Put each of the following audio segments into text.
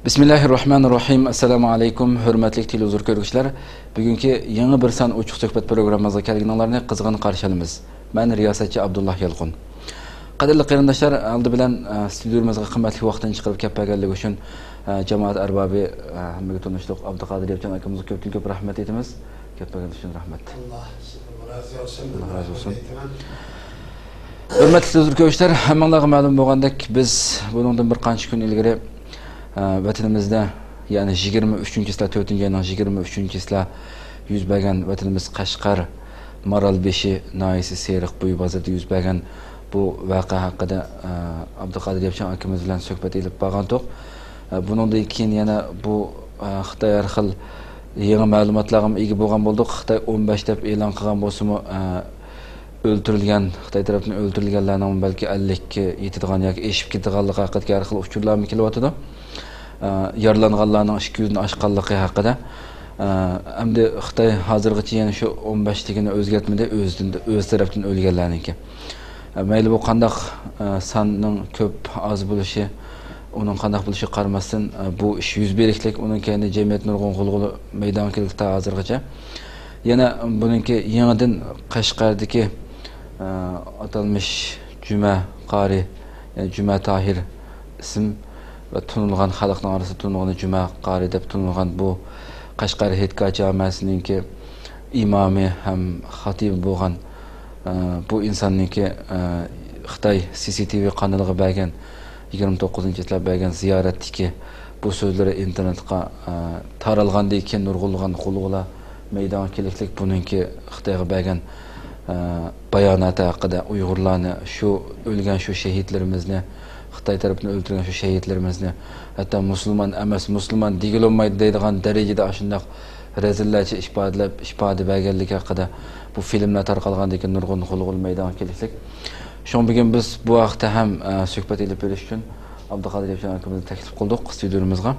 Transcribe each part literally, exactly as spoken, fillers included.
بىسمىللاھىررەھمانىررەھىم. ئەسسالامۇ ئەلەيكۇم، ھۆرمەتلىك تېلېۋىزور كۆرگۈچىلەر. بۈگۈنكى يېڭى بىر سان ئوچۇق سۆھبەت پروگراممىمىزغا كەلگىنىڭلارنى قىزغىن قارشى ئالىمىز. مەن رىياسەتچى ئابدۇللا يالقۇن. قەدىرلىك قېرىنداشلار، ئالدى بىلەن، ئە، ستۇدىيىمىزغا قىممەتلىك ۋاقتىنى چىقىرىپ كەپ بەرگەنلىكى ئۈچۈن، ئە، جامائەت ئەربابى، ئە، ھەممىگە تونۇشلۇق ئابدۇقادىر ياپچان ئاكىمىزغا كۆپتىن كۆپ رەھمەت ئېيتىمىز. كەپ بەرگەنلىكى ئۈچۈن رەھمەت. ئاللا سىزدىن رازى بولسۇن. ئاللا رازى بولسۇن. رەھمەت ئېيتىمەن. ھۆرمەتلىك تېلېۋىزور كۆرگۈچىلەر، ھەممىڭلارغا مەلۇم بولغاندەك، بىز بۇنىڭدىن بىر قانچە كۈن ئىلگىرى، ئە، ۋەتىنىمىزدە، يەنى يىگىرمە ئۈچىنچى چىسلا، تۆتىنچى ئاينىڭ يىگىرمە ئۈچىنچى چىسلا يۈز بەرگەن ۋەتىنىمىز قەشقەر مارالبېشى ناھىيەسى سېرىق بويى بازىرىدا يۈز بەرگەن بۇ ۋەقە ھەققىدە، ئە، ئابدۇقادىر ياپچان ئاكىمىز بىلەن سۆھبەت ئېلىپ بارغانتۇق. ئە، بۇنىڭدىن كېيىن يەنە بۇ، ئە، خىتاي ھەر خىل يېڭى مەلۇماتلارغىمۇ ئىگە بولغان بولدۇق. خىتاي ئون بەش دەپ ئېلان قىلغان بولسىمۇ، ئە، ئۆلتۈرۈلگەن، خىتاي تەرەپتىن ئۆلتۈرۈلگەنلەرنىڭ بەلكى ئەللىككە يېتىدىغان ياكى ئېشىپ كېتىدىغانلىقى ھەققىدىكى ھەر خىل ئۇچۇرلارمۇ كېلىۋاتىدۇ. ئە، يارىلانغانلارنىڭ ئىككى يۈزدىن ئاشقانلىقى ھەققىدە. ئە، ئەمدى خىتاي ھازىرغىچە يەنە شۇ ئون بەشلىكىنى ئۆزگەرتمىدى، ئۆزىدىن، ئۆز تەرەپتىن ئۆلگەنلەرنىڭكى. ئە، مەيلى بۇ قانداق، ئە، ساننىڭ كۆپ، ئاز بولۇشى، ئۇنىڭ قانداق بولۇشىغا قارىماستىن، ئە، بۇ ئىش يۈز بېرىشلىك، ئۇنىڭ كەينىدە جەمئىيەت نۇرغۇن غۇلغۇلا مەيدانغا كېلىپ تا ھازىرغىچە. يەنە بۇنىڭكى يېڭىدىن قەشقەردىكى، ئە، ئاتالمىش جۈمە قارى، يەنى جۈمە تاھىر ئىسىم ۋە تونۇلغان، خەلقنىڭ ئارىسىدا تونۇلغىنى جۈمە قارى دەپ تونۇلغان بۇ قەشقەر ھېيتگاھ جامەسىنىڭكى ئىمامى ھەم خاتىبى بولغان، ئە، بۇ ئىنساننىڭكى، ئە، خىتاي سى سى تى ۋى قانىلىغا بەرگەن، يىگىرمە توققۇزىنچى چىسلا بەرگەن زىيارەتتىكى بۇ سۆزلىرى ئىنتېرنېتقا، ئە، تارالغاندىن كېيىن نۇرغۇنلىغان غۇلغۇلا مەيدانغا كېلىشلىك، بۇنىڭكى خىتايغا بەرگەن، ئە، باياناتى ھەققىدە، ئۇيغۇرلارنى، شۇ ئۆلگەن شۇ شېھىتلىرىمىزنى، خىتاي تەرىپىدىن ئۆلتۈرگەن شۇ شېھىتلىرىمىزنى، ھەتتا مۇسۇلمان ئەمەس، مۇسۇلمان دېگىلى بولمايدۇ دەيدىغان دەرىجىدە ئاشۇنداق رەزىللەرچە ئىپادىلەپ، ئىپادە بەرگەنلىكى ھەققىدە بۇ فىلىملەر تارقالغاندىن كېيىن نۇرغۇن غۇلغۇلا مەيدانغا كېلىشلىك. شۇڭا بۈگۈن بىز بۇ ھەقتە ھەم، ئە، سۆھبەت ئېلىپ بېرىش ئۈچۈن ئابدۇقادىر ياپچان ئاكىمىزنى تەكلىپ قىلدۇق ستۇدىيىمىزغا.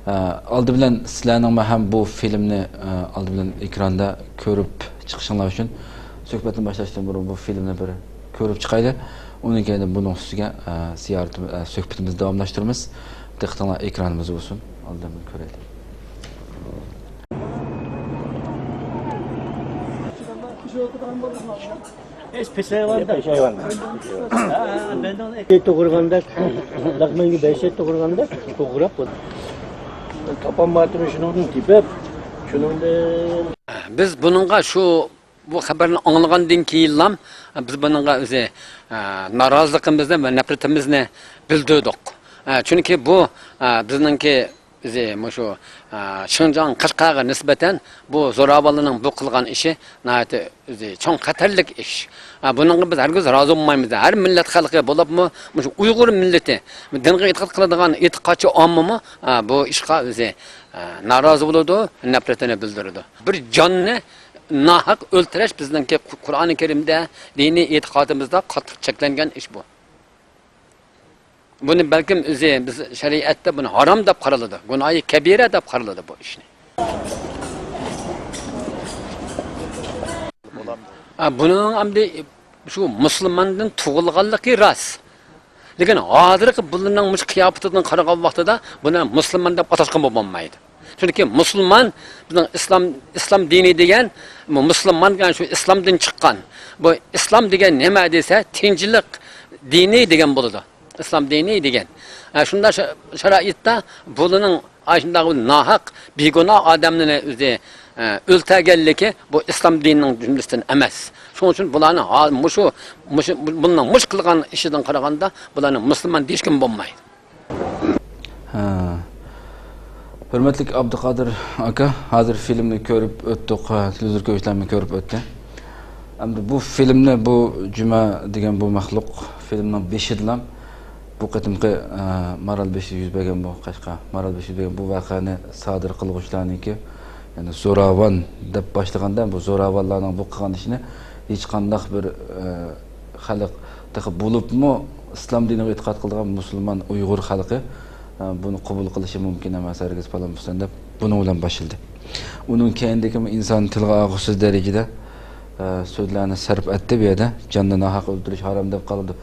ئە، ئالدى بىلەن سىلەرنىڭمۇ ھەم بۇ فىلىمنى، ئە، ئالدى بىلەن ئېكراندا كۆرۈپ چىقىشىڭلار ئۈچۈن سۆھبەتنى باشلاشتىن بۇرۇن بۇ فىلىمنى بىر كۆرۈپ چىقايلى. ئۇنىڭ كەينىدىن بۇنىڭ ئۈستىگە، ئە، زىيارىتىم-، ئە، سۆھبىتىمىزنى داۋاملاشتۇرىمىز. دىققىتىڭلار ئېكرانىمىزدا بولسۇن. ئالدىن بىر كۆرەيلى. Hiç pis hayvan değil. Pis hayvan değil. Ha, ben de onu توغرىغاندا، لەقمەنگە بەش توغرىغاندا توغراپ بولدى. تاپالمايتتىم شۇنىڭدىن تېپىپ، شۇنىڭدىن. بىز بۇنىڭغا شۇ، بۇ خەۋەرنى ئاڭلىغاندىن كېيىنلا بىز بۇنىڭغا ئۆزى، ئە، نارازىلىقىمىزنى ۋە نەپرىتىمىزنى بىلدۈردۇق. ئە، چۈنكى بۇ، ئە، بىزنىڭكى ئۆزى مۇشۇ، ئا، شىنجاڭ، قەشقەرگە نىسبەتەن بۇ زوراۋانلارنىڭ بۇ قىلغان ئىشى ناھايىتى ئۆزى چوڭ خەتەرلىك ئىش. ئا، بۇنىڭغا بىز ھەرگىز رازى بولمايمىز. ھەر مىللەت خەلقى بولۇپمۇ مۇشۇ ئۇيغۇر مىللىتى، دىنغا ئېتىقاد قىلىدىغان ئېتىقادچى ئاممىمۇ، ئا، بۇ ئىشقا ئۆزى، ئا، نارازى بولىدۇ، نەپرىتىنى بىلدۈرىدۇ. بىر جاننى ناھەق ئۆلتۈرۈش بىزنىڭكى قۇرئانى كەرىمدە، دىنىي ئېتىقادىمىزدا قاتتىق چەكلەنگەن ئىش بۇ. بۇنى بەلكىم ئۆزى بىز شەرىئەتتە بۇنى ھارام دەپ قارىلىدۇ، گۇناھى كەبىرە دەپ قارىلىدۇ بۇ ئىشنى. ئا، بۇنىڭ ئەمدى شۇ مۇسۇلماندىن تۇغۇلغانلىقى راست. لېكىن ھازىرقى بۇلارنىڭ مۇشۇ قىياپىتىدىن قارىغان ۋاقتىدا بۇنى مۇسۇلمان دەپ ئاتاشقىمۇ بولمايدۇ. چۈنكى مۇسۇلمان، بىزنىڭ ئىسلام، ئىسلام دىنى دېگەن، بۇ مۇسۇلمان دېگەن شۇ ئىسلامدىن چىققان. بۇ ئىسلام دېگەن نېمە دېسە، تىنچلىق دىنى دېگەن بولىدۇ. ئىسلام دىنى دېگەن. ئە، شۇنداق شا-، شارائىتتا بۇلارنىڭ ئاشۇنداق ناھەق، بىگۇناھ ئادەملەرنى ئۆزى، ئە، ئۆلتۈرگەنلىكى بۇ ئىسلام دىنىنىڭ جۈملىسىدىن ئەمەس. شۇنىڭ ئۈچۈن بۇلارنى ھا-، مۇشۇ، مۇشۇ، بۇلارنىڭ مۇشۇ قىلغان ئىشىدىن قارىغاندا، بۇلارنى مۇسۇلمان دېيىشكىمۇ بولمايدۇ. ھە. ھۆرمەتلىك ئابدۇقادىر ئاكا، ھازىر فىلىمنى كۆرۈپ ئۆتتۇق، ھە، تېلېۋىزور كۆرگۈچىلەرمۇ كۆرۈپ ئۆتتى. ئەمدى بۇ فىلىمنى، بۇ جۈمە دېگەن بۇ مەخلۇق فىلىمنىڭ بېشىدىلا بۇ قېتىمقى، ئە، مارالبېشىدا يۈز بەرگەن بۇ قەشقەر، مارالبېشىدا يۈز بەرگەن بۇ ۋەقەنى سادىر قىلغۇچىلارنىڭكى، يەنى زوراۋان دەپ باشلىغاندا، بۇ زوراۋانلارنىڭ بۇ قىلغان ئىشىنى ھېچقانداق بىر، ئە، خەلق تېخى بولۇپمۇ ئىسلام دىنىغا ئېتىقاد قىلىدىغان مۇسۇلمان ئۇيغۇر خەلقى، ئە، بۇنى قوبۇل قىلىشى مۇمكىن ئەمەس، ھەرگىز پالان پۇستان دەپ بۇنىڭ بىلەن باشلىدى. ئۇنىڭ كەينىدىكىمۇ ئىنسان تىلغا ئالغۇسىز دەرىجىدە، ئە، سۆزلەرنى سەرپ ئەتتى بۇ يەردە. جاننى ناھەق ئۆلتۈرۈش ھارام دەپ قالىدۇ.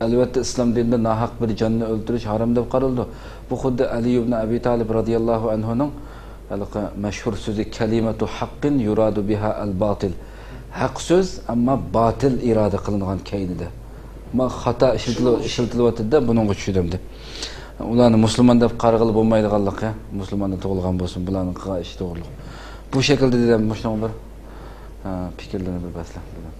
ئەلۋەتتە، ئىسلام دىنىدا ناھەق بىر جاننى ئۆلتۈرۈش ھارام دەپ قارىلىدۇ. بۇ خۇددى ئەلى ئىبن ئەبى تالىب رازىياللاھۇ ئەنھۇنىڭ ھېلىقى مەشھۇر سۆزى، «كەلىمەتۇ ھەققىن يۇرادۇ بىھا ئەل باتىل.» ھەق سۆز، ئەمما باتىل ئىرادە قىلىنغان كەينىدە. ما خاتا ئىشلىتىلىۋاتىدۇ-دە، بۇنىڭغا چۈشىدىم دە. ئۇلارنى مۇسۇلمان دەپ قارىغىلى بولمايدىغانلىقى، مۇسۇلماندا تۇغۇلغان بولسۇن، بۇلارنىڭ قىلغان ئىشى توغرۇلۇق. بۇ شەكىلدە دېدىم، مۇشۇنىڭ بىر، ھە، پىكىرلىرىنى بىر بەسلەپ بىلەن.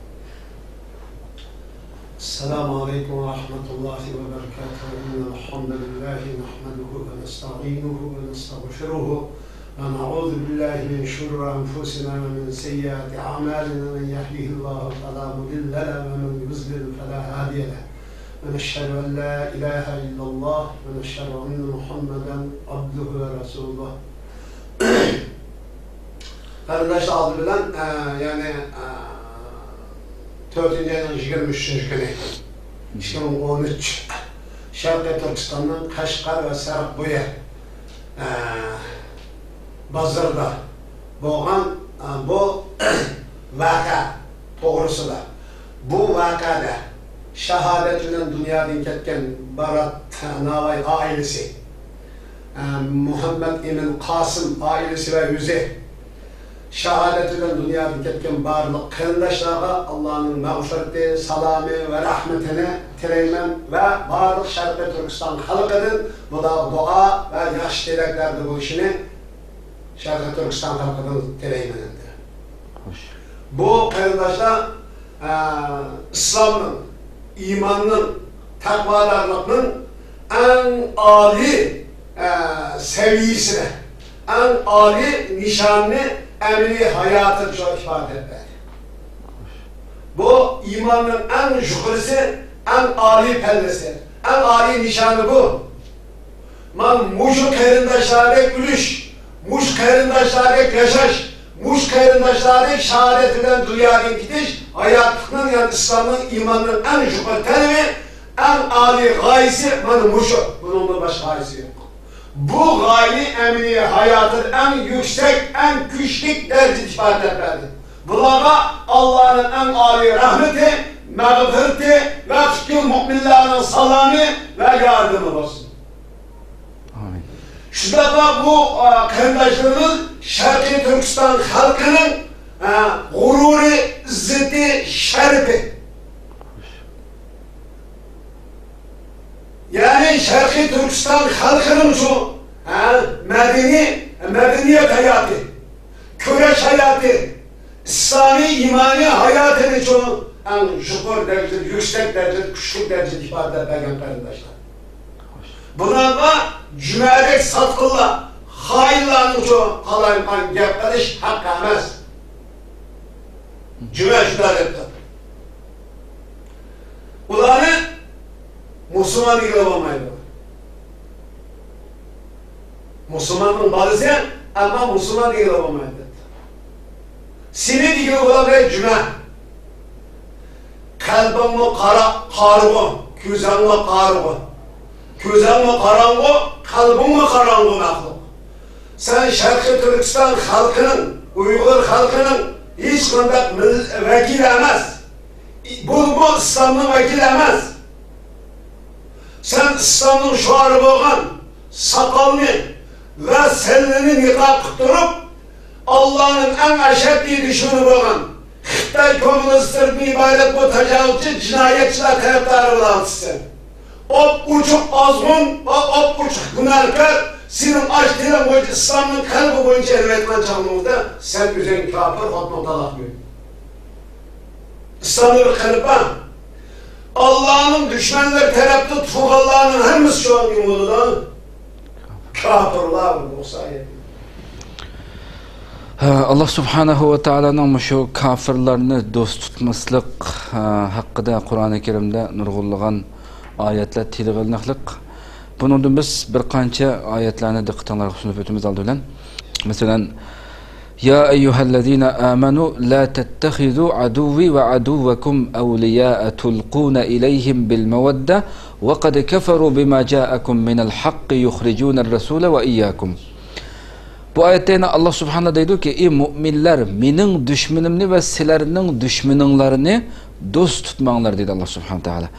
السلام عليكم ورحمة الله وبركاته. إن الحمد لله نحمده ونستعينه ونستغفره ونعوذ بالله من شرور أنفسنا ومن سيئات أعمالنا. من يهده الله فلا مضل له ومن يضلل فلا هادي له. ونشهد أن لا إله إلا الله ونشهد أن محمدا عبده ورسوله. قېرىنداشلار، ئالدى بىلەن، ئە، يەنى، ئە، تۆتىنچى ئاينىڭ يىگىرمە ئۈچىنچى كۈنى، ئىككى مىڭ ئون ئۈچ، شەرقىي تۈركىستاننىڭ قەشقەر ۋە سەرخ بويى، ئە، بازىرىدا بولغان، ئە، بۇ ۋەقە توغرىسىدا، بۇ ۋەقەدە شاھادەت بىلەن دۇنيادىن كەتكەن بارات ناۋاي ئائىلىسى، ئە، مۇھەممەد ئىمىن قاسىم ئائىلىسى ۋە ئۆزى، شاھادەت بىلەن دۇنيادىن كەتكەن بارلىق قېرىنداشلارغا ئاللانىڭ مەغپىرىتى، سالامى ۋە رەھمىتىنى تىلەيمەن ۋە بارلىق شەرقىي تۈركىستان خەلقىدىن بۇنداق دۇئا ۋە ياخشى تىلەكلەردە بولۇشىنى شەرقىي تۈركىستان خەلقىدىن تىلەيمەن ئەمدى. خوش. بۇ قېرىنداشلار، ئە، ئىسلامنىڭ، ئىماننىڭ، تەقۋادارلىقنىڭ ئەڭ ئالىي، ئە، سەۋىيەسىنى، ئەڭ ئالىي نىشانىنى ئەمەلىي ھاياتىدا شۇ ئىپادىلەپ بەردى. بۇ ئىماننىڭ ئەڭ يۇقىرىسى، ئەڭ ئالىي پەللىسى، ئەڭ ئالىي نىشانى بۇ. مانا مۇشۇ قېرىنداشلاردەك ئۆلۈش، مۇشۇ قېرىنداشلاردەك ياشاش، مۇشۇ قېرىنداشلاردەك شاھادەت بىلەن دۇنيادىن كېتىش ھاياتلىقنىڭ، يەنى ئىسلامنىڭ، ئىماننىڭ ئەڭ يۇقىرى تەلىپى، ئەڭ ئالىي غايىسى مانا مۇشۇ. بۇنىڭدىن باشقا غايىسى يوق. بۇ غايىنى ئەمەلىي ھاياتىدا ئەڭ يۈكسەك، ئەڭ كۈچلۈك دەرىجىدە ئىپادىلەپ بەردى. بۇلارغا ئاللانىڭ ئەڭ ئالىي رەھمىتى، مەغپىرىتى ۋە پۈتكۈل مۆمىنلەرنىڭ سالامى ۋە ياردىمى بولسۇن. ئامىن. شۇنداقلا بۇ، ئا، قېرىنداشلىرىمىز شەرقىي تۈركىستان خەلقىنىڭ، ئا، غۇرۇرى، ئىززىتى، شەرىپى. يەنى شەرقىي تۈركىستان خەلقىنىڭ شۇ، ھە، مەدەنىي، مەدەنىيەت ھاياتى، كۈرەش ھاياتى، ئىسلامىي ئىمانىي ھاياتىنى شۇ ئەڭ يۇقىرى دەرىجىدە، يۈكسەك دەرىجىدە، كۈچلۈك دەرىجىدە ئىپادىلەپ بەرگەن قېرىنداشلار. بۇلارغا جۈمەدەك ساتقىنلار، خائىنلارنىڭ شۇ قالايمىقان گەپ قىلىش ھەق ئەمەس. جۈمە شۇنداق دەپتۇ. ئۇلارنى مۇسۇلمان دېگىلى بولمايدۇ. مۇسۇلماننىڭ بالىسى، ئەمما مۇسۇلمان دېگىلى بولمايدۇ دەپتۇ. سېنى دېگىلى بولامدۇ جۈمە؟ قەلبىڭمۇ قارا، قارىغۇ، كۆزۈڭمۇ قارىغۇ. كۆزۈڭمۇ قاراڭغۇ، قەلبىڭمۇ قاراڭغۇ مەخلۇق. سەن شەرقىي تۈركىستان خەلقىنىڭ، ئۇيغۇر خەلقىنىڭ ھېچقانداق مىل-، ۋەكىلى ئەمەس. بولۇپمۇ ئىسلامنىڭ ۋەكىلى ئەمەس. سەن ئىسلامنىڭ شوئارى بولغان ساقالنى ۋە سەللىنى نىقاب قىلىپ تۇرۇپ، ئاللانىڭ ئەڭ ئەشەددىي دۈشمىنى بولغان خىتاي كوممۇنىستلىرىدىن ئىبارەت بۇ تاجاۋۇزچى جىنايەتچىلەر تەرەپدارى بولامسەن؟ ئوپئوچۇق ئازغۇن ۋە ئوپئوچۇق گۇناھكار، سېنىڭ ئاچ تىلىڭ بويىچە، ئىسلامنىڭ قەلبى بويىچە ئېلىۋېتىلغان چاغلىرىڭىزدا سەن ئۆزۈڭ كاپىر، خوتۇنۇڭ تالاقمۇ. ئىسلامدا بىر قېلىپ بار. ئاللانىڭ دۈشمەنلىرى تەرەپتە تۇرغانلارنىڭ ھەممىسى شۇ نېمە بولىدۇ؟ كاپىرلار بولسا. ھە، ئاللا سۇبھانەھۇ ۋە تائالانىڭ مۇشۇ كاپىرلارنى دوست تۇتماسلىق، ھە، ھەققىدە قۇرئانى كەرىمدە نۇرغۇنلىغان ئايەتلەر تىلغا ئېلىنىقلىق. بۇنىڭدىن بىز بىر قانچە ئايەتلەرنى دىققىتىڭلارغا سۇنۇپ ئۆتىمىز ئالدى بىلەن. مەسىلەن، يا أيها الذين آمنوا لا تتخذوا عدوي وعدوكم أولياء تلقون إليهم بالمودة وقد كفروا بما جاءكم من الحق يخرجون الرسول وإياكم. بۇ ئايەتتە يەنە ئاللا سۇبھانە دەيدۇكى، ئى مۇئمىنلەر، مېنىڭ دۈشمىنىمنى ۋە سىلەرنىڭ دۈشمىنىڭلارنى دوست تۇتماڭلار، دېدى ئاللا سۇبھانە تائالا.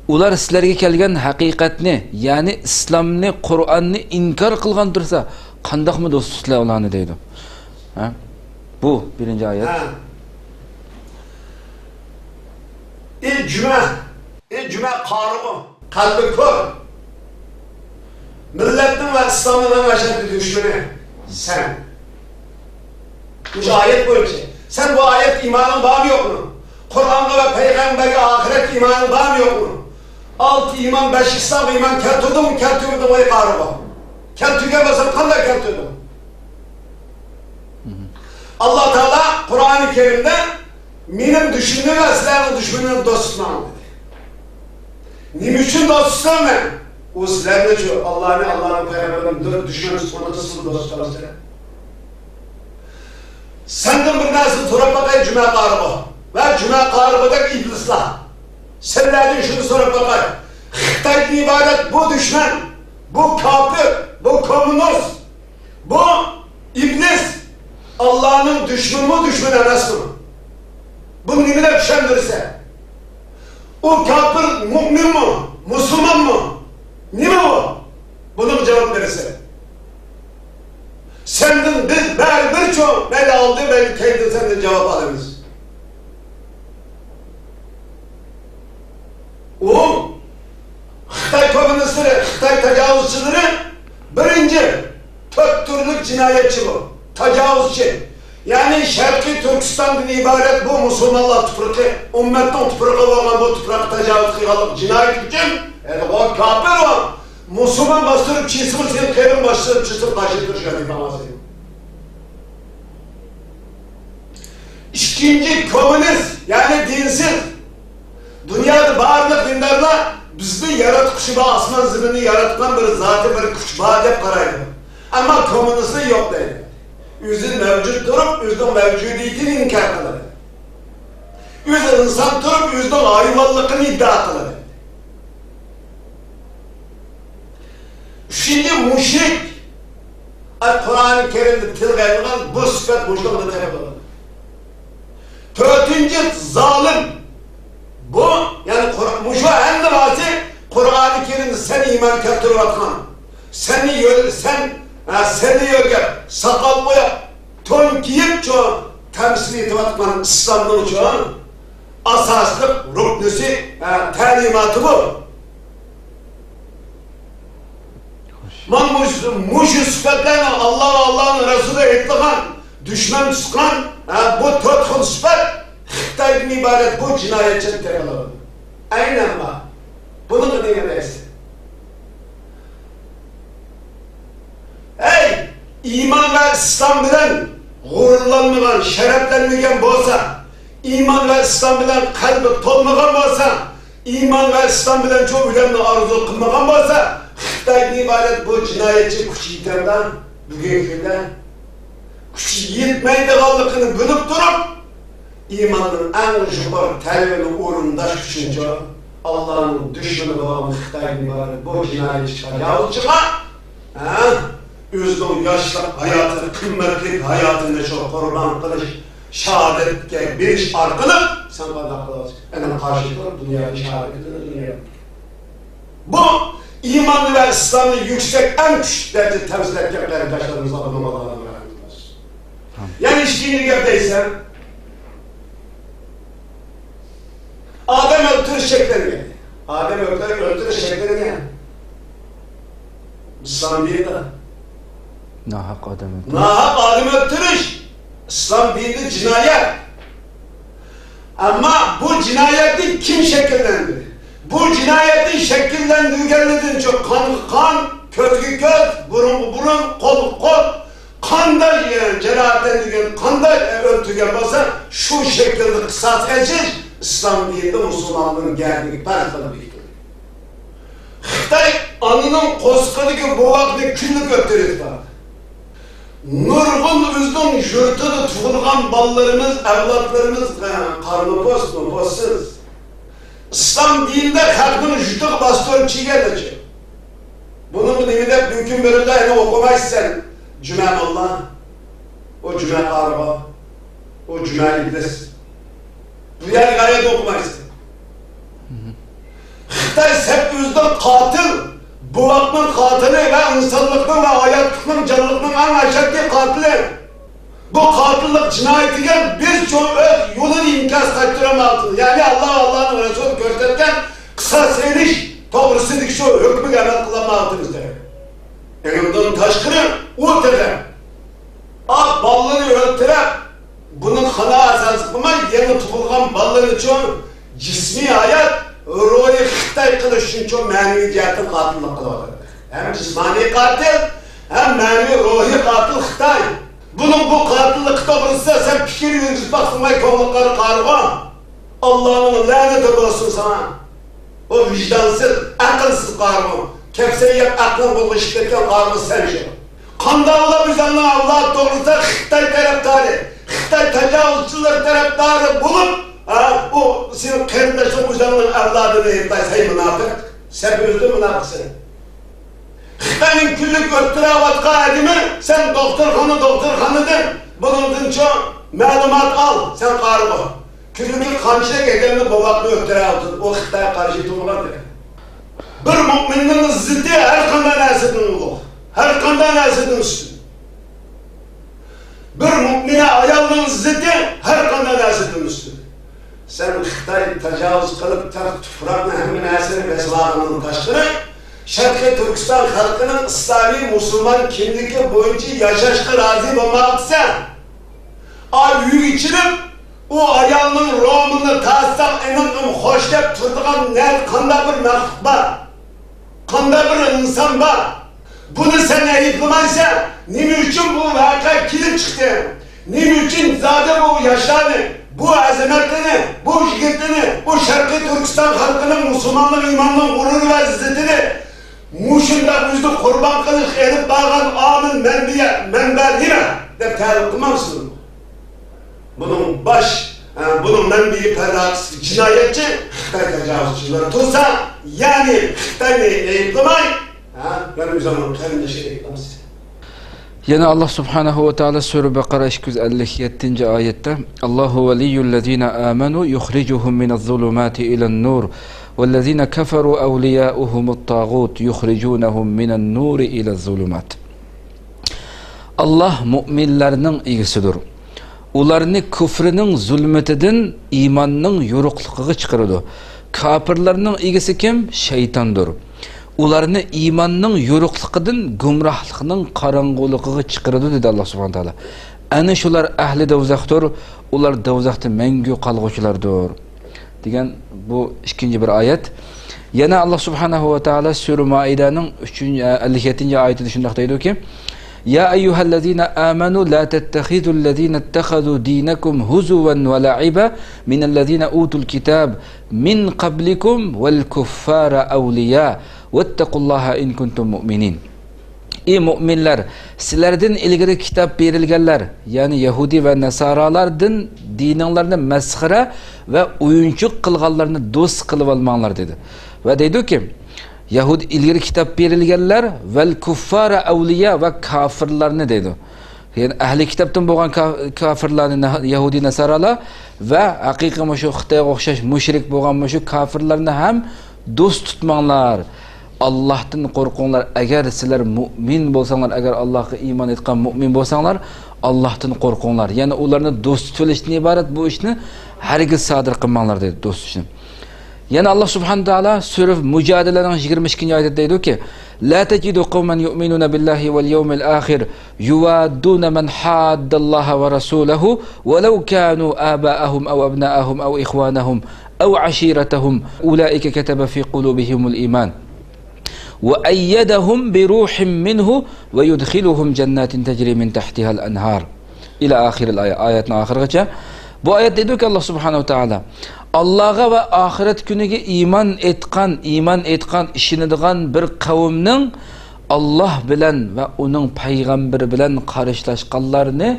ئۇلار سىلەرگە كەلگەن ھەقىقەتنى، يەنى ئىسلامنى، قۇرئاننى ئىنكار قىلغان تۇرسا، قانداقمۇ دوست تۇتىسىلەر ئۇلارنى دەيدۇ. ھە؟ بۇ بىرىنچى ئايەت. ھە. ئى جۈمە، ئى جۈمە قارىغۇ، قەلبى كور. مىللەتنىڭ ۋە ئىسلامنىڭ ئەڭ ئەشەددىي دۈشمىنى سەن. مۇشۇ ئايەت بويىچە. سەن بۇ ئايەتكە ئىمانىڭ بارمۇ يوقمۇ؟ قۇرئانغا ۋە پەيغەمبەرگە، ئاخىرەتكە ئىمانىڭ بارمۇ يوقمۇ؟ ئالتە ئىمان، بەش ئىسلام ئىمان كەلتۈردۈڭمۇ، كەلتۈرمىدىڭمۇ، ئەي قارىغۇ؟ كەلتۈرگەن بولساڭ، قانداق كەلتۈردۈڭ؟ ئاللا تائالا قۇرئانى كەرىمدە، مېنىڭ دۈشمىنىم ۋە سىلەرنىڭ دۈشمىنىڭىزنى دوست تۇتماڭ دېدى. نېمە ئۈچۈن دوست تۇتىمەن؟ ئۇ سىلەرنىچۇ ئاللانى، ئاللانىڭ پەيغەمبىرىنىڭ دۈ-، دۈشمىنى تۇتقىنىغا سىز دوست تۇتامسىلەر؟ سەندىن بىر نەرسىنى سوراپ باقاي، جۈمە قارىغۇ ۋە جۈمە قارىغۇدەك ئىبلىسلار. سەنلەردىن شۇنى سوراپ باقاي. خىتايدىن ئىبارەت بۇ دۈشمەن، بۇ كاپىر، بۇ كوممۇنىست، بۇ ئىبلىس ئاللانىڭ دۈشمىنىمۇ، دۈشمىنى ئەمەسمۇ؟ بۇنى نېمە دەپ چۈشەندۈرىسەن؟ ئۇ كاپىر مۇئمىنمۇ، مۇسۇلمانمۇ؟ نېمە ئۇ؟ بۇنىڭغا جاۋاب بېرىسەن. سەندىن بىز بەرىبىرچۇ، مەيلى ئالدى، مەيلى كەينىدىن سەندىن جاۋاب ئالىمىز. ئۇ خىتاي كوممۇنىستلىرى، خىتاي تاجاۋۇزچىلىرى بىرىنچى تۆت تۈرلۈك جىنايەتچى بۇ، تاجاۋۇزچى. يەنى شەرقىي تۈركىستاندىن ئىبارەت بۇ مۇسۇلمانلار تۇپرىقى، ئۈممەتنىڭ تۇپرىقى بولغان بۇ تۇپراققا تاجاۋۇز قىلغانلىق جىنايىتى ئۈچۈن، يەنى ئۇ كاپىر ئۇ. مۇسۇلمان باستۇرۇپ چىقسىمۇ، سېنىڭ قېرىڭ باستۇرۇپ چىقسىمۇ قارشى تۇرۇشقا دېپەڭلاسى. ئىككىنچى كوممۇنىست، يەنى دىنسىز. دۇنيادا بارلىق دىندارلار بىزنى ياراتقۇچى بار، ئاسمان زېمىننى ياراتقان بىر زاتى، بىر كۈچ بار دەپ قارايدۇ. ئەمما كوممۇنىستلار يوق دەيدۇ. ئۆزى مەۋجۇت تۇرۇپ، ئۆزىنىڭ مەۋجۇدىيىتىنى ئىنكار قىلىدۇ. ئۆزى ئىنسان تۇرۇپ، ئۆزىنىڭ ھايۋانلىقىنى ئىددىئا قىلىدۇ. ئۈچىنچى مۇشرىك. ئاي، قۇرئانى كەرىمدە تىلغا ئېلىنغان بۇ سۈپەت مۇشۇنىڭدا تەلەپ قىلىنغان. تۆتىنچى زالىم. بۇ، يەنى قۇر-، مۇشۇ ھەممىسى قۇرئانى كەرىمدە سەن ئىمان كەلتۈرۈۋاتقان، سەننى يۆل-، سەن، ھە، سەننى يۆگەپ، ساقال بوياپ، تون كىيىپ، شۇ تەمسىل ئېتىۋاتقان ئىسلامنىڭ شۇ ئاساسلىق رۇكنىسى، ھە، تەلىماتى بۇ. مانا مۇشۇ، مۇشۇ سۈپەتلەرنى ئاللا ۋە ئاللانىڭ رەسۇلى ئېيتىدىغان، دۈشمەن تۇتقان، ھە، بۇ تۆت خىل سۈپەت خىتايدىن ئىبارەت بۇ جىنايەتچىنى تېپىلىدۇ. ئەينەن بار. بۇنىڭغا نېمە دەيسىز؟ ئەي، ئىمان ۋە ئىسلام بىلەن غۇرۇرلانمىغان، شەرەپلەنمىگەن بولسا، ئىمان ۋە ئىسلام بىلەن قەلبى تولمىغان بولسا، ئىمان ۋە ئىسلام بىلەن شۇ ئۆلۈمنى ئارزۇ قىلمىغان بولسا، خىتايدىن ئىبارەت بۇ جىنايەتچى كۈچى يېتەمدۇ بۈگۈنكى كۈندە؟ كۈچى يەتمەيدىغانلىقىنى بىلىپ تۇرۇپ، ئىماننىڭ ئەڭ يۇقىرى تەلىپىنى ئورۇنداش ئۈچۈنچۇ، ئاللانىڭ دۈشمىنى بولغان خىتايدىن ئىبارەت بۇ جىنايەتچى تاجاۋۇزچىغا، ھە، ئۆزىنىڭ ياشلىق ھاياتىنى، قىممەتلىك ھاياتىنى شۇ قۇربان قىلىش، شاھادەتكە بېرىش ئارقىلىق سەن قانداق قىلىۋاتىسەن؟ ئەنە قارشى تۇرۇپ دۇنيادا شاھادەت قىلىدۇ دۇنيادا. بۇ ئىماننى ۋە ئىسلامنى يۈكسەك، ئەڭ كۈچلۈك دەرىجىدە تەمسىل ئەتكەن قېرىنداشلىرىمىزغا بۇنىڭ ئاللانىڭ رەھمىتى بولسۇن. يەنە ئىككىنچى گەپ دەيسەن، ئادەم ئۆلتۈرۈش چەكلەنگەن. ئادەم ئۆلتۈرۈش، ئۆلتۈرۈش چەكلەنگەن. ئىسلام دىنىدا. ناھەق ئادەم ئۆلتۈرۈش. ناھەق ئادەم ئۆلتۈرۈش ئىسلام دىنىدا جىنايەت. ئەمما بۇ جىنايەتنى كىم شەكىللەندۈردى؟ بۇ جىنايەتنى شەكىللەندۈرگەنلىرىدىن شۇ قانغا قان، كۆزگە كۆز، بۇرۇنغا بۇرۇن، قولغا قول، قانداق، ئە، جاراھەتلەندۈرگەن، قانداق، ئە، ئۆلتۈرگەن بولسا، شۇ شەكىلدە قىساس ئېلىش ئىسلام دىنىدا مۇسۇلمانلارنىڭ گەدىنىگە پەرز قىلىپ بېكىتىلگەن. خىتاي ئانىنىڭ قورسىقىدىكى بوۋاقنى كۈنلۈك ئۆلتۈرۈۋېتىۋاتىدۇ. نۇرغۇن ئۆزىنىڭ يۇرتىدا تۇغۇلغان بالىلىرىمىز، ئەۋلادلىرىمىز، ئە، قارا نوپۇس، نوپۇسسىز. ئىسلام دىنىدا خەقنىڭ يۇرتىغا باستۇرۇپ كىرگەنلىكى. بۇنىڭغا نېمە دەپ ھۆكۈم بېرىدۇ؟ ئەنە ئوقۇمايسەن، جۈمە موللا، ئۇ جۈمە قارىغۇ، ئۇ جۈمە ئىبلىس. بۇ يەرگە قارايدۇ، ئوقۇمايسەن. خىتاي سەپ ئۆزىدىن قاتىل، بوۋاقنىڭ قاتىلى ۋە ئىنسانلىقنىڭ ۋە ھاياتلىقنىڭ، جانلىقنىڭ ئەڭ ئەشەددىي قاتىلى. بۇ قاتىللىق جىنايىتىگە بىز شۇ ئۆز يولىدا ئىنكاس قايتۇرالمايۋاتىمىز. يەنى ئاللا، ئاللانىڭ رەسۇلى كۆرسەتكەن قىساس ئېلىش توغرىسىدىكى شۇ ھۆكمىگە ئەمەل قىلالمايۋاتىمىز دەپ. ئۇنىڭدىن تاشقىرى، ئۇ تېخى ئاق بالىلىرىنى ئۆلتۈرۈپ، بۇنى قانا ئاساس قىلماي، يېڭى تۇغۇلغان بالىلىرى ئۈچۈن جىسمىي ھايات، روھىي خىتاي قىلىش ئۈچۈن مەنىۋى جەھەتتىن قاتىللىق قىلىۋاتىدۇ. ھەم جىسمانىي قاتىل، ھەم مەنىۋى، روھىي قاتىل خىتاي. بۇنىڭ بۇ قاتىللىقى توغرىسىدا سەن پىكىر يۈرگۈزۈپ باقساڭ، مەن كۆڭلۈڭ قارىغۇ. ئاللانىڭ لەنىتى بولسۇن ساڭا. ئۇ ۋىجدانسىز، ئەقىلسىز قارىغۇ. كەپسەن يەپ ئەقلىڭ بۇلغىشىپ كەتكەن قارىغۇ سەن شۇ. قانداق بولۇپ ئۆزۈڭنىڭ ئەۋلادى توغرىسىدا خىتاي تەرەپدارى، خىتاي تاجاۋۇزچىلىرى تەرەپدارى بولۇپ، ھە، ئۇ سېنىڭ قېرىنداشلىرىڭ ئۆزۈڭنىڭ ئەۋلادىنى ئەيىبلەيسەن، ھەي مۇناپىق. سەن ئۆزۈڭ مۇناپىقسەن. خىتاينىڭ كۈنلۈك ئۆتتۈرۈۋاتقان ئادىمى، سەن دوختۇرخانا، دوختۇرخانىدىن بۇنىڭدىنچۇ مەلۇمات ئال، سەن قارىغۇ. كۈنلۈكى قانچىلىك ئادەمنى، بوۋاقنى ئۆلتۈرۈۋاتىدۇ، ئۇ خىتايغا قارشى تۇرغان. بىر مۆمىننىڭ ئىززىتى ھەر قانداق نەرسىدىن ئۇلۇغ، ھەر قانداق نەرسىدىن ئۈستۈن. بىر مۆمىنە ئايالنىڭ ئىززىتى ھەر قانداق نەرسىدىن ئۈستۈن. سەن خىتاي تاجاۋۇز قىلىپ، تەخت تۇپراقنى، ھەممە نەرسىنى بېسىۋالغاندىن تاشقىرى، شەرقىي تۈركىستان خەلقىنىڭ ئىسلامىي مۇسۇلمان كىملىكى بويىچە ياشاشقا رازى بولمايۋاتىسەن. ئا، ئۆيگە چىلىپ، ئۇ ئايالنىڭ رومىنى تارتساڭ، ئېنىقىم خوش دەپ تۇرىدىغان نەدە قانداق بىر مەخلۇق بار؟ قانداق بىر ئىنسان بار؟ بۇنى سەن ئەيىبلىمەيسەن. نېمە ئۈچۈن بۇ ۋەقە كېلىپ چىقتى؟ نېمە ئۈچۈن زادى بۇ ياشلارنى، بۇ ئەزىمەتلىرىنى، بۇ يىگىتلىرىنى، بۇ شەرقىي تۈركىستان خەلقىنىڭ مۇسۇلمانلىق ئىماننىڭ غۇرۇرى ۋە ئىززىتىنى مۇشۇنداق ئۆزىنى قۇربان قىلىشقا ئېلىپ بارغان ئامىل، مەنبە، مەنبە نېمە دەپ تەئلىق قىلمامسىز؟ بۇنىڭ باش، ئە، بۇنىڭ مەنبىيى، پەرداخىسى، جىنايەتچى خىتاي تاجاۋۇزچىلىرى تۇرسا، يەنى خىتاينى ئەيىبلىمەي، ھە، يەنە ئۆزۈڭنىڭ قېرىندىشىنى ئەيىبلىمىسەن. يەنە ئاللا سۇبھانەھۇ ۋە تائالا سۈرە بەقەرە ئىككى يۈز ئەللىك يەتتىنچى ئايەتتە، «الله ولي الذين آمنوا يخرجهم من الظلمات إلى النور والذين كفروا أولياؤهم الطاغوت يخرجونهم من النور إلى الظلمات.» ئاللا مۇئمىنلەرنىڭ ئىگىسىدۇر. ئۇلارنى كۇفرىنىڭ زۇلمىتىدىن ئىماننىڭ يورۇقلۇقىغا چىقىرىدۇ. كاپىرلارنىڭ ئىگىسى كىم؟ شەيتاندۇر. ئۇلارنى ئىماننىڭ يورۇقلۇقىدىن گۇمراھلىقنىڭ قاراڭغۇلۇقىغا چىقىرىدۇ، دېدى ئاللا سۇبھانەھۇ ۋە تائالا. ئەنە شۇلار ئەھلى دوزاختۇر، ئۇلار دوزاختا مەڭگۈ قالغۇچىلاردۇر. دېگەن بۇ ئىككىنچى بىر ئايەت. يەنە ئاللا سۇبھانەھۇ ۋە تائالا سۈرە مائىدەنىڭ ئۈچىنچى، ئەللىك يەتتىنچى ئايىتىدە شۇنداق دەيدۇكى، يا أيها الذين آمنوا لا تتخذوا الذين اتخذوا دينكم هزوا ولعبا من الذين أوتوا الكتاب من قبلكم والكفار أولياء واتقوا الله إن كنتم مؤمنين. ئى مۆمىنلەر، سىلەردىن ئىلگىرى كىتاب بېرىلگەنلەر، يەنى يەھۇدىي ۋە ناسارالاردىن دىنىڭلارنى مەسخىرە ۋە ئويۇنچۇق قىلغانلارنى دوست قىلىۋالماڭلار، دېدى. ۋە دەيدۇكى، يەھۇد-، ئىلگىرى كىتاب بېرىلگەنلەر، ۋەل كۇففارە ئەۋلىيا، ۋە كافىرلارنى دەيدۇ. يەنى ئەھلى كىتابتىن بولغان كا-، كافىرلارنى، نە-، يەھۇدىي ناسارالار ۋە ھەقىقىي مۇشۇ خىتايغا ئوخشاش مۇشرىك بولغان مۇشۇ كافىرلارنى ھەم دوست تۇتماڭلار. ئاللاھتىن قورقۇڭلار. ئەگەر سىلەر مۇئمىن بولساڭلار، ئەگەر ئاللاھقا ئىمان ئېيتقان مۇئمىن بولساڭلار، ئاللاھتىن قورقۇڭلار. يەنى ئۇلارنى دوست تۇتۇۋېلىشتىن ئىبارەت بۇ ئىشنى ھەرگىز سادىر قىلماڭلار، دەيدۇ، دوست تۇتۇشنى. يەنە ئاللا سۇبھانەھۇ ۋە تائالا سۈرە مۇجادىلەنىڭ يىگىرمە ئىككىنچى ئايىتىدە دەيدۇكى، لا تجد قوما يؤمنون بالله واليوم الآخر يوادون من حاد الله ورسوله ولو كانوا آباءهم أو أبناءهم أو إخوانهم أو عشيرتهم أولئك كتب في قلوبهم الإيمان وأيدهم بروح منه ويدخلهم جنات تجري من تحتها الأنهار. إلى آخر الآية. ئايەتنىڭ ئاخىرىغىچە. بۇ ئايەتتە دەيدۇكى، ئاللا سۇبھانەھۇ ۋە تائالا، ئاللاغا ۋە ئاخىرەت كۈنىگە ئىمان ئېيتقان، ئىمان ئېيتقان، ئىشىنىدىغان بىر قەۋمنىڭ ئاللا بىلەن ۋە ئۇنىڭ پەيغەمبىرى بىلەن قارشىلاشقانلارنى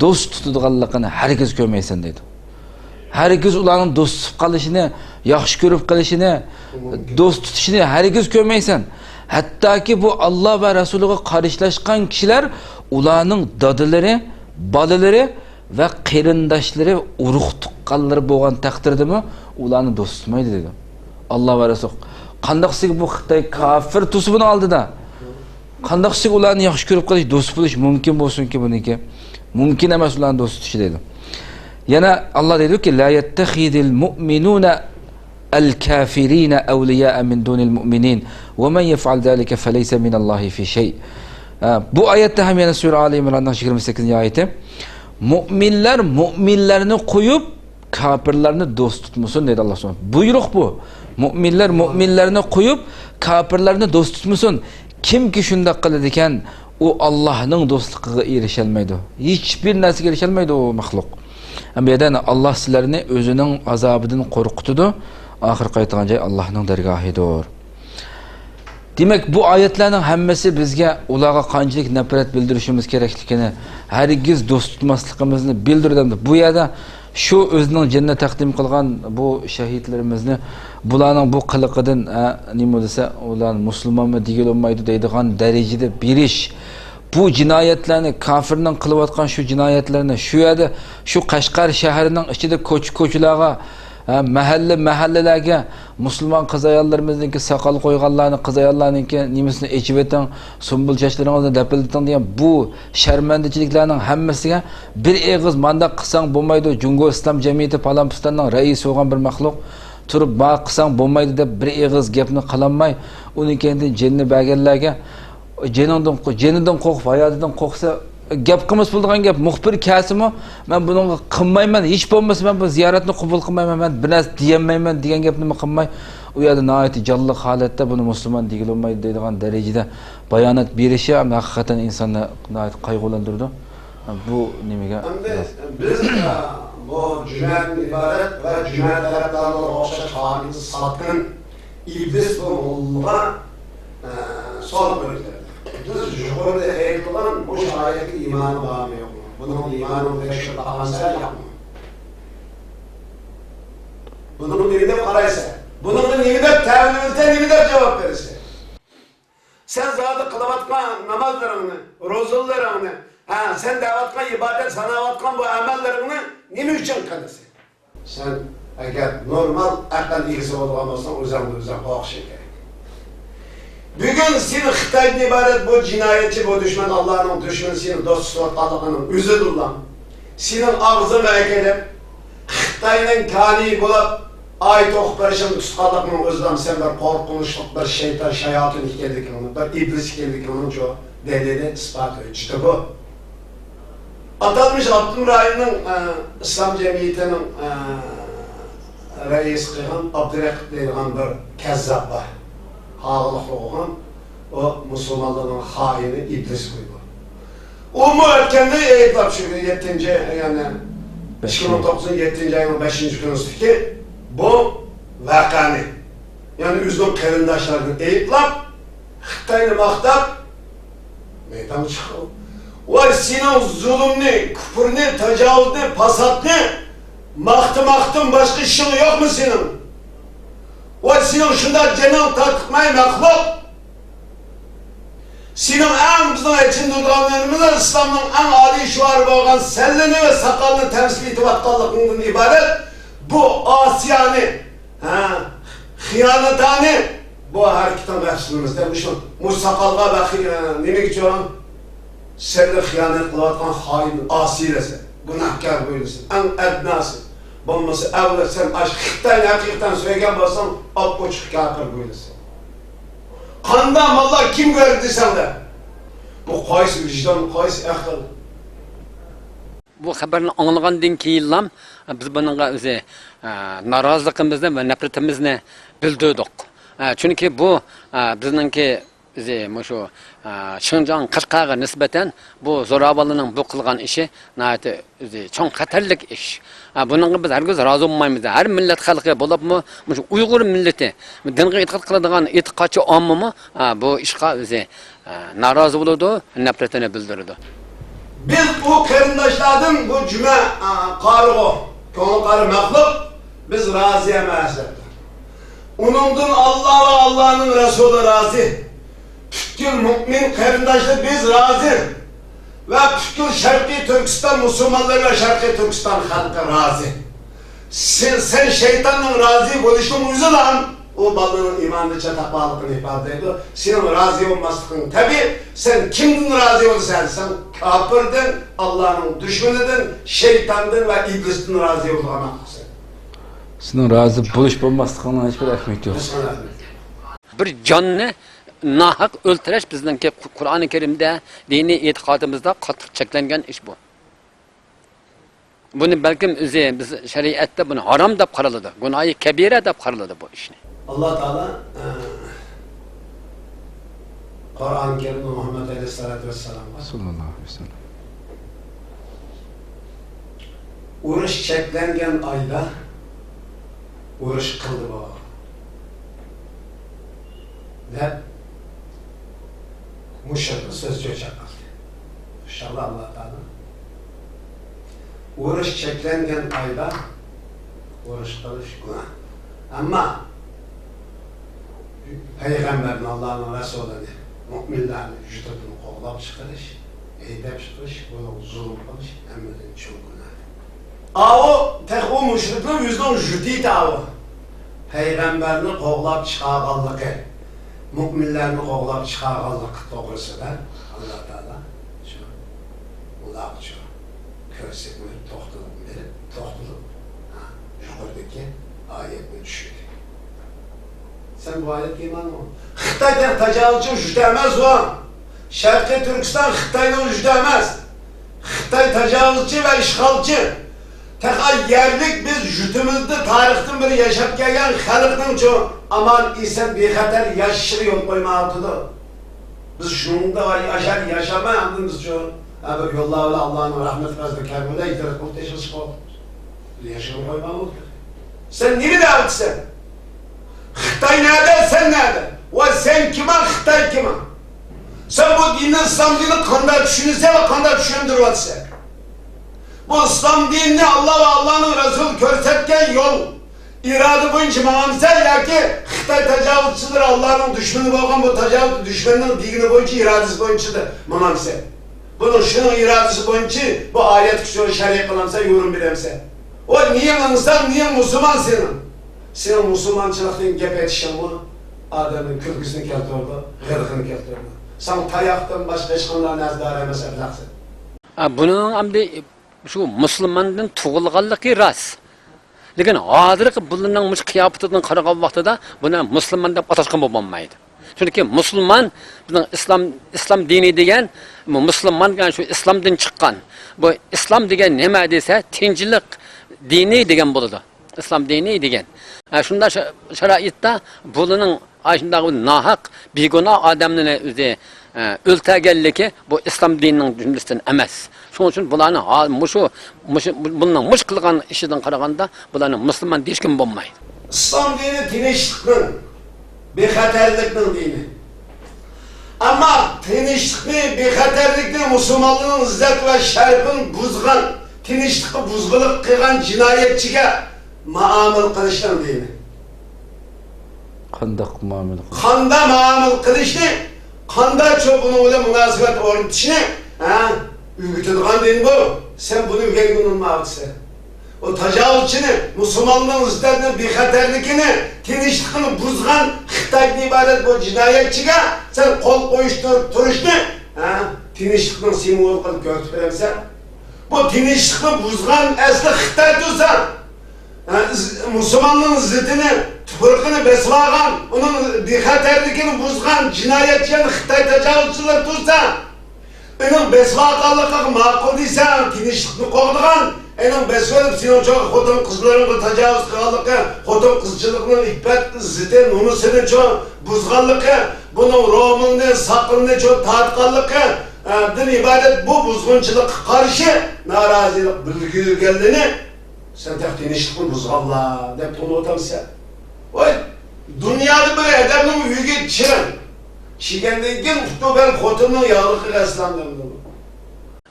دوست تۇتىدىغانلىقىنى ھەرگىز كۆرمەيسەن، دەيدۇ. ھەرگىز ئۇلارنىڭ دوست تۇتۇپ قېلىشىنى، ياخشى كۆرۈپ قېلىشىنى، دوست تۇتۇشىنى ھەرگىز كۆرمەيسەن. ھەتتاكى بۇ ئاللا ۋە رەسۇلىغا قارشىلاشقان كىشىلەر، ئۇلارنىڭ دادىلىرى، بالىلىرى ۋە قېرىنداشلىرى، ئۇرۇق تۇغقانلىرى بولغان تەقدىردىمۇ ئۇلارنى دوست تۇتمايدۇ، دەيدۇ. ئاللا ۋە رەسۇل، قانداقسىگە بۇ خىتاي كاپىر تۇرسا بۇنىڭ ئالدىدا، قانداقسىگە ئۇلارنى ياخشى كۆرۈپ قېلىش، دوست بولۇش مۇمكىن بولسۇنكى بۇنىڭكى؟ مۇمكىن ئەمەس ئۇلارنى دوست تۇتۇشى دەيدۇ. يەنە ئاللا دەيدۇكى، لا يتخذ المؤمنون الكافرين أولياء من دون المؤمنين ومن يفعل ذلك فليس من الله في شيء. ھە، بۇ ئايەتتە ھەم يەنە سۈرە ئالى ئىمراننىڭ يىگىرمە سەككىزىنچى ئايىتى، مۇئمىنلەر مۇئمىنلەرنى قويۇپ، كاپىرلارنى دوست تۇتمىسۇن دەيدۇ ئاللا سۇبھانەھۇ. بۇيرۇق بۇ. مۇئمىنلەر مۇئمىنلەرنى قويۇپ، كاپىرلارنى دوست تۇتمىسۇن. كىمكى شۇنداق قىلىدىكەن، ئۇ ئاللانىڭ دوستلۇقىغا ئېرىشەلمەيدۇ. ھېچبىر نەرسىگە ئېرىشەلمەيدۇ ئۇ مەخلۇق. ھەم بۇ يەردە ئاللا سىلەرنى ئۆزىنىڭ ئازابىدىن قورقۇتىدۇ. ئاخىر قايتىدىغان جاي ئاللانىڭ دەرگاھىدۇر. دېمەك، بۇ ئايەتلەرنىڭ ھەممىسى بىزگە ئۇلارغا قانچىلىك نەپرەت بىلدۈرۈشىمىز كېرەكلىكىنى، ھەرگىز دوست تۇتماسلىقىمىزنى بىلدۈرىدۇ. بۇ يەردە شۇ ئۆزىنىڭ جېنىنى تەقدىم قىلغان بۇ شەھىدلىرىمىزنى، بۇلارنىڭ بۇ قىلىقىدىن، ئە، نېمە دېسە، ئۇلار مۇسۇلمانمۇ دېگىلى بولمايدۇ دەيدىغان دەرىجىدە بېرىش، بۇ جىنايەتلەرنى، كاپىرنىڭ قىلىۋاتقان شۇ جىنايەتلىرىنى، شۇ يەردە، شۇ قەشقەر شەھىرىنىڭ ئىچىدە كوچا-كوچىلارغا، ھە، مەھەللە-مەھەللىلەرگە مۇسۇلمان قىز-ئاياللىرىمىزنىڭكى ساقال قويغانلارنى، قىز-ئاياللارنىڭكى نېمىسىنى ئېچىۋېتىڭ، سۇمبۇل چاچلىرىڭىزنى دەپىلدىتىڭ دېگەن بۇ شەرمەندىچىلىكلەرنىڭ ھەممىسىگە بىر ئېغىز مانداق قىلساڭ بولمايدۇ، جۇڭگو ئىسلام جەمئىيىتى پالان-پۇستاننىڭ رەئىسى بولغان بىر مەخلۇق تۇرۇپ، مانداق قىلساڭ بولمايدۇ دەپ بىر ئېغىز گەپنى قىلالماي، ئۇنىڭ كەينىدىن جېنىنى بەرگەنلەرگە جېنىڭدىن، جېنىدىن قورقۇپ، ھاياتىدىن قورقسا، گەپ قىلمىسا بولىدىغان گەپ. مۇخبىر كەلسىمۇ، مەن بۇنىڭغا قىلمايمەن، ھېچ بولمىسا مەن بۇ زىيارەتنى قوبۇل قىلمايمەن، مەن بىر نەرسە دېيەلمەيمەن دېگەن گەپنىمۇ قىلماي، ئۇ يەردە ناھايىتى جانلىق ھالەتتە بۇنى مۇسۇلمان دېگىلى بولمايدۇ دەيدىغان دەرىجىدە بايانات بېرىشى ھەم ھەقىقەتەن ئىنساننى ناھايىتى قايغۇلاندۇرىدۇ. بۇ نېمىگە ئەمدى بىز، بۇ جۈمەدىن ئىبارەت ۋە جۈمە تەرەپدارلىرىغا ئوخشاش خانىمىز ساتقىن ئىبلىس بۇ موللىغا، ئە، سوئال قويۇپ بەردى. بىز يۇقىرىدا ئېيتىلغان مۇشۇ ئايەتكە ئىمانى بارمۇ يوقمۇ؟ بۇنىڭ ئىمانىنى تەكشۈرۈپ باققان سەن يوقمۇ؟ بۇنىڭغا نېمە دەپ قارايسەن؟ بۇنىڭغا نېمە دەپ تەۋىل بىلسەن، نېمە دەپ جاۋاب بېرىسەن؟ سەن زادى قىلىۋاتقان نامازلىرىڭنى، روزىلىرىڭنى، ھە، سەن دەۋاتقان ئىبادەت ساناۋاتقان بۇ ئەمەللىرىڭنى نېمە ئۈچۈن قىلىسەن؟ سەن ئەگەر نورمال ئەقىل ئىگىسى بولغان بولساڭ، ئۆزۈڭدىن ئۆزۈڭ قورقۇشۇڭ كېرەك. بۈگۈن سېنى خىتايدىن ئىبارەت بۇ جىنايەتچى، بۇ دۈشمەن، ئاللانىڭ دۈشمىنى سېنى دوست تۇتۇۋاتقانلىقىنىڭ ئۆزىدىنلا سېنىڭ ئاغزىڭغا ئەكېلىپ، خىتاينىڭ كانى بولۇپ، ئايەت ئوقۇپ بېرىشىڭنى تۇتقانلىقنىڭ ئۆزىدىن سەن بىر قورقۇنچلۇق، بىر شەيتان، شاياتىن ئىكەنلىكىڭنى، بىر ئىبلىس ئىكەنلىكىڭنىڭ شۇ دەلىلى، ئىسپاتى، ھۆججىتى بۇ. ئاتالمىش ئاپتونوم رايوننىڭ، ئە، ئىسلام جەمئىيىتىنىڭ، ئە، رەئىسى قىلغان ئابدۇرەقىب دەيدىغان بىر كەززاپ بار. ھاغلىقلىق بولغان، ئۇ مۇسۇلمانلارنىڭ خائىنى ئىبلىس قويدى. ئۇمۇ ئۆتكەندە ئېيتلاپ شۇ يەتتىنچى، يەنى ئىككى مىڭ توققۇزىنچى يىل يەتتىنچى ئاينىڭ بەشىنچى كۈنىسىدىكى بۇ ۋەقەنى، يەنى ئۆزىنىڭ قېرىنداشلىرىنى ئېيتلاپ، خىتاينى ماختاپ مەيدانغا چىققان. ۋاي، سېنىڭ زۇلۇمنى، كۇپرنى، تاجاۋۇزنى، پاساتنى ماختىماقتىن باشقا ئىشىڭ يوقمۇ سېنىڭ؟ ۋاي، سېنىڭ شۇنداق جېنىڭ تارتىقماي مەخلۇق؟ سېنىڭ ئەڭ بىزنىڭ ئېچىندۇرىدىغان نېمىمىز، ئىسلامنىڭ ئەڭ ئالىي شوئارى بولغان سەللىنى ۋە ساقالنى تەمسىل ئېتىۋاتقانلىقىڭدىن ئىبارەت بۇ ئاسىيانى، ھە، خىيانەتانە بۇ ھەرىكىتىڭ مەھسۇلىمىز دەپ مۇشۇ، مۇشۇ ساقالغا ۋە خىي-، نېمىگىچۇ؟ سەننى خىيانەت قىلىۋاتقان خائىن، ئاسىيلىسى، گۇناھكار بويلىسى، ئەڭ ئەدناسى. بولمىسا ئەۋلاد سەن ئاشۇ خىتاينى ھەقىقەتەن سۆيگەن بولساڭ، ئاپئوچۇق كاپىر بويلىسى. قانداق ماللار كىم كۆردى دېسەڭلار؟ بۇ قايسى ۋىجدان، قايسى ئەقىل؟ بۇ خەۋەرنى ئاڭلىغاندىن كېيىنلا بىز بۇنىڭغا ئۆزى، ئە، نارازىلىقىمىزنى ۋە نەپرىتىمىزنى بىلدۈردۇق. ئە، چۈنكى بۇ، ئە، بىزنىڭكى ئۆزى مۇشۇ، ئە، شىنجاڭ قەشقەرگە نىسبەتەن بۇ زوراۋانلارنىڭ بۇ قىلغان ئىشى ناھايىتى ئۆزى چوڭ خەتەرلىك ئىش. ئە، بۇنىڭغا بىز ھەرگىز رازى بولمايمىز. ھەر مىللەت خەلقى بولۇپمۇ مۇشۇ ئۇيغۇر مىللىتى، دىنغا ئېتىقاد قىلىدىغان ئېتىقادچى ئاممىمۇ، ئە، بۇ ئىشقا ئۆزى ئە، نارازى بولىدۇ، نەپرىتىنى بىلدۈرىدۇ. بىز ئۇ قېرىنداشلاردىن بۇ جۈمە، ئە، قارىغۇ، كۆڭۈل قارا مەخلۇق، بىز رازى ئەمەس دەپتۇ. ئۇنىڭدىن ئاللا ۋە ئاللانىڭ رەسۇلى رازى. پۈتكۈل مۇئمىن قېرىنداشلار بىز رازى. ۋە پۈتكۈل شەرقىي تۈركىستان مۇسۇلمانلىرى ۋە شەرقىي تۈركىستان خەلقى رازى. سەن، سەن شەيتاننىڭ رازى بولۇشىنىڭ ئۆزىلا ئۇ بالىنىڭ ئىمانىدا چاتاق بارلىقىنى ئىپادىلەيدۇ. سېنىڭ رازى بولماسلىقىڭ تەبىئىي. سەن كىمدىن رازى بولىسەن دېسەڭ، كاپىردىن، ئاللانىڭ دۈشمىنىدىن، شەيتاندىن ۋە ئىبلىستىن رازى بولىدىغان ئەمەسسەن. سېنىڭ رازى بولۇش بولماسلىقىڭنىڭ ھېچبىر ئەھمىيىتى يوق. ھېچقانداق ئەھمىيىتى يوق. بىر جاننى ناھەق ئۆلتۈرۈش بىزنىڭكى قۇرئانى كەرىمدە، دىنىي ئېتىقادىمىزدا قاتتىق چەكلەنگەن ئىش بۇ. بۇنى بەلكىم ئۆزى بىز شەرىئەتتە بۇنى ھارام دەپ قارىلىدۇ، گۇناھى كەبىرە دەپ قارىلىدۇ بۇ ئىشنى. ئاللا تائالا، ئە، قۇرئان كەرىمدە مۇھەممەد ئەلەيھىسسالاتۇ ۋەسسالامغا ساللاللاھۇ ئەلەيھى ۋەسەللەم ئۇرۇش چەكلەنگەن ئايدا ئۇرۇش قىلدى بۇ، دەپ مۇشرىكلار سۆز چۆچەك قىلدى. ئىنشاللا ئاللا تائالا ئۇرۇش چەكلەنگەن ئايدا ئۇرۇش قىلىش گۇناھ. ئەمما پەيغەمبەرنى، ئاللانىڭ رەسۇلىنى، مۆمىنلەرنى يۇرتىدىن قوغلاپ چىقىرىش، ھەيدەپ چىقىرىش، بۇنىڭغا زۇلۇم قىلىش ھەممىدىن چوڭ گۇناھ. ئاۋۇ تېخى ئۇ مۇشرىكنىڭ ئۆزىنىڭ يۇرتى ئىدى ئاۋۇ. پەيغەمبەرنى قوغلاپ چىقارغانلىقى، مۆمىنلەرنى قوغلاپ چىقارغانلىقى توغرىسىدا ئاللا تائالا شۇ ئۇلارغا شۇ كۆرسەتمە توختىلىپ بېرىپ، توختىلىپ، ھە، يۇقىرىدىكى ئايەتنى چۈشۈردى. سەن بۇ ئايەتكە ئىمان ئالما. خىتاي تەك تاجاۋۇزچى يۇرت ئەمەس ئۇ. شەرقىي تۈركىستان خىتاينىڭ يۇرتى ئەمەس. خىتاي تاجاۋۇزچى ۋە ئىشغالچى. تېخى يەرلىك بىز يۇرتىمىزدا تارىختىن بېرى ياشاپ كەلگەن خەلقنىڭچۇ ئامان ئېسەن بىخەتەر ياشىشىغا يول قويمايۋاتىدۇ. بىز شۇنىڭدا ياشار، ياشاماي ئاندىن بىزچۇ، ھە، بىر يوللار بىلەن ئاللانىڭ رەھمىتى قەستىدە كەلگەندە ھىجرەت قىلىپ تېشىغا چىقىپ، بىز ياشىغىلى قويمايۋاتىدۇ. سەن نېمە دەۋاتىسەن؟ خىتاي نەدە، سەن نەدە؟ ۋە سەن كىما، خىتاي كىما؟ سەن بۇ دىننى، ئىسلام دىنىنى قانداق چۈشىنىسەن ۋە قانداق چۈشەندۈرۈۋاتىسەن؟ بۇ ئىسلام دىنىنى ئاللا ۋە ئاللانىڭ رەسۇلى كۆرسەتكەن يول، ئىرادە بويىچە ماڭامسەن ياكى خىتاي تاجاۋۇزچىلىرى، ئاللانىڭ دۈشمىنى بولغان بۇ تاجاۋۇز دۈشمەننىڭ دېگىنى بويىچە، ئىرادىسى بويىچە ماڭامسەن؟ بۇنىڭ شۇنىڭ ئىرادىسى بويىچە بۇ ئايەتكە شۇ شەرھ قىلامسەن، يورۇم بېرەمسەن؟ ئۇ نېيىڭ ئىنسان، نېيىڭ مۇسۇلمان سېنىڭ؟ سېنىڭ مۇسۇلمانچىلىقتىن گەپ ئېيتىشىڭمۇ ئادەمنىڭ كۈلكىسىنى كەلتۈرىدۇ، غىدىقىنى كەلتۈرىدۇ. ساڭا تاياقتىن باشقا ھېچقانداق نەرسە دار ئەمەس، ئەبلەخسەن. ئا، بۇنىڭ ئەمدى شۇ مۇسۇلماندىن تۇغۇلغانلىقى راست. لېكىن ھازىرقى بۇلارنىڭ مۇشۇ قىياپىتىدىن قارىغان ۋاقتىدا بۇنى مۇسۇلمان دەپ ئاتاشقىمۇ بولمايدۇ. چۈنكى مۇسۇلمان، بىزنىڭ ئىسلام، ئىسلام دىنى دېگەن، مۇ-، مۇسۇلمان دېگەن شۇ ئىسلامدىن چىققان. بۇ ئىسلام دېگەن نېمە دېسە، تىنچلىق دىنى دېگەن بولىدۇ. ئىسلام دىنى دېگەن. ھە، شۇنداق شا-، شارائىتتا بۇلارنىڭ ئاشۇنداق ناھەق، بىگۇناھ ئادەملەرنى ئۆزى، ئە، ئۆلتۈرگەنلىكى بۇ ئىسلام دىنىنىڭ جۈملىسىدىن ئەمەس. شۇنىڭ ئۈچۈن بۇلارنى ھا-، مۇشۇ، مۇشۇ، بۇلارنىڭ مۇشۇ قىلغان ئىشىدىن قارىغاندا، بۇلارنى مۇسۇلمان دېيىشكىمۇ بولمايدۇ. ئىسلام دىنى تىنچلىقنىڭ، بىخەتەرلىكنىڭ دىنى. ئەمما تىنچلىقنى، بىخەتەرلىكنى، مۇسۇلمانلارنىڭ ئىززەت ۋە شەرىپىنى بۇزغان، تىنچلىققا بۇزغۇنلۇق قىلغان جىنايەتچىگە مۇئامىلە قىلىشنىڭ دىنى. قانداق مۇئامىلە قىلىش؟ قانداق مۇئامىلە قىلىشنى، قانداقچە بۇنىڭ بىلەن مۇناسىۋەت ئورنىتىشنى، ھە، ئۆگىتىدىغان دىن بۇ. سەن بۇنى ئۆگەنگىلى ئۇنىمايۋاتىسەن. ئۇ تاجاۋۇزچىنى، مۇسۇلماننىڭ ئىززەتنى، بىخەتەرلىكىنى، تىنچلىقىنى بۇزغان خىتايدىن ئىبارەت بۇ جىنايەتچىگە سەن قول قويۇشتۇرۇپ تۇرۇشنى، ھە، تىنچلىقنىڭ سىمۋولى قىلىپ كۆرسىتىپ بېرەمسەن؟ بۇ تىنچلىقنى بۇزغان ئەسلى خىتاي تۇرسا، ھە، ئىز-، مۇسۇلماننىڭ ئىززىتىنى، تۇپرىقىنى بېسىۋالغان، ئۇنىڭ بىخەتەرلىكىنى بۇزغان جىنايەتچى خىتاي تاجاۋۇزچىلىرى تۇرسا، ئۇنىڭ بېسىۋالغانلىقىغا ماقۇل دېسەڭ، تىنچلىقنى قوغدىغان، ئۇنىڭ بېسىۋېلىپ سېنىڭچۇ خوتۇن قىزلىرىڭغا تاجاۋۇز قىلغانلىقى، خوتۇن قىزچىلىقنىڭ ئىپپەت ئىززىتى، نومۇسىنىچۇ بۇزغانلىقى، بۇنىڭ رومىنى، ساقىلىنىچۇ تارتقانلىقى، ئە، دىن ئىبادەت بۇ بۇزغۇنچىلىققا قارشى نارازىلىق بىلدۈرگەنلىرىنى سەن تېخى تىنچلىقنى بۇزغانلار دەپ تونۇۋاتامسەن؟ ۋاي، دۇنيادا بىر ئادەمنىڭ ئۆيىگە چىرىڭ. چىگەندىن كېيىن ئۇتۇپ بەرىپ خوتۇننىڭ ياغلىقىغا ئەسلەندىڭمۇ؟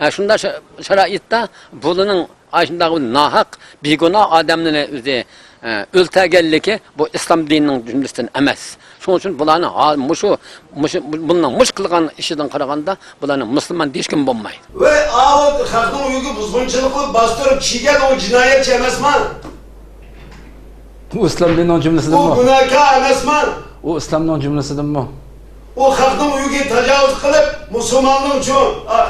ھە، شۇنداق شا-، شارائىتتا بۇلارنىڭ ئاشۇنداق ناھەق، بىگۇناھ ئادەملەرنى ئۆزى، ئە، ئۆلتۈرگەنلىكى بۇ ئىسلام دىنىنىڭ جۈملىسىدىن ئەمەس. شۇنىڭ ئۈچۈن بۇلارنى ھا-، مۇشۇ، مۇشۇ، بۇنىڭ مۇشۇ قىلغان ئىشىدىن قارىغاندا، بۇلارنى مۇسۇلمان دېيىشكىمۇ بولمايدۇ. ۋەي، ئاۋۇ خەقنىڭ ئۆيىگە بۇزغۇنچىلىق قىلىپ، باستۇرۇپ چىگەن ئۇ جىنايەتچى ئەمەسما؟ ئۇ ئىسلام دىنىنىڭ ئۇ جۈملىسىدىنمۇ؟ گۇناھكار ئەمەسمۇ؟ ئۇ ئىسلامنىڭ جۈملىسىدىنمۇ؟ ئۇ خەقنىڭ ئۆيىگە تاجاۋۇز قىلىپ، مۇسۇلماننىڭچۇ، ئا،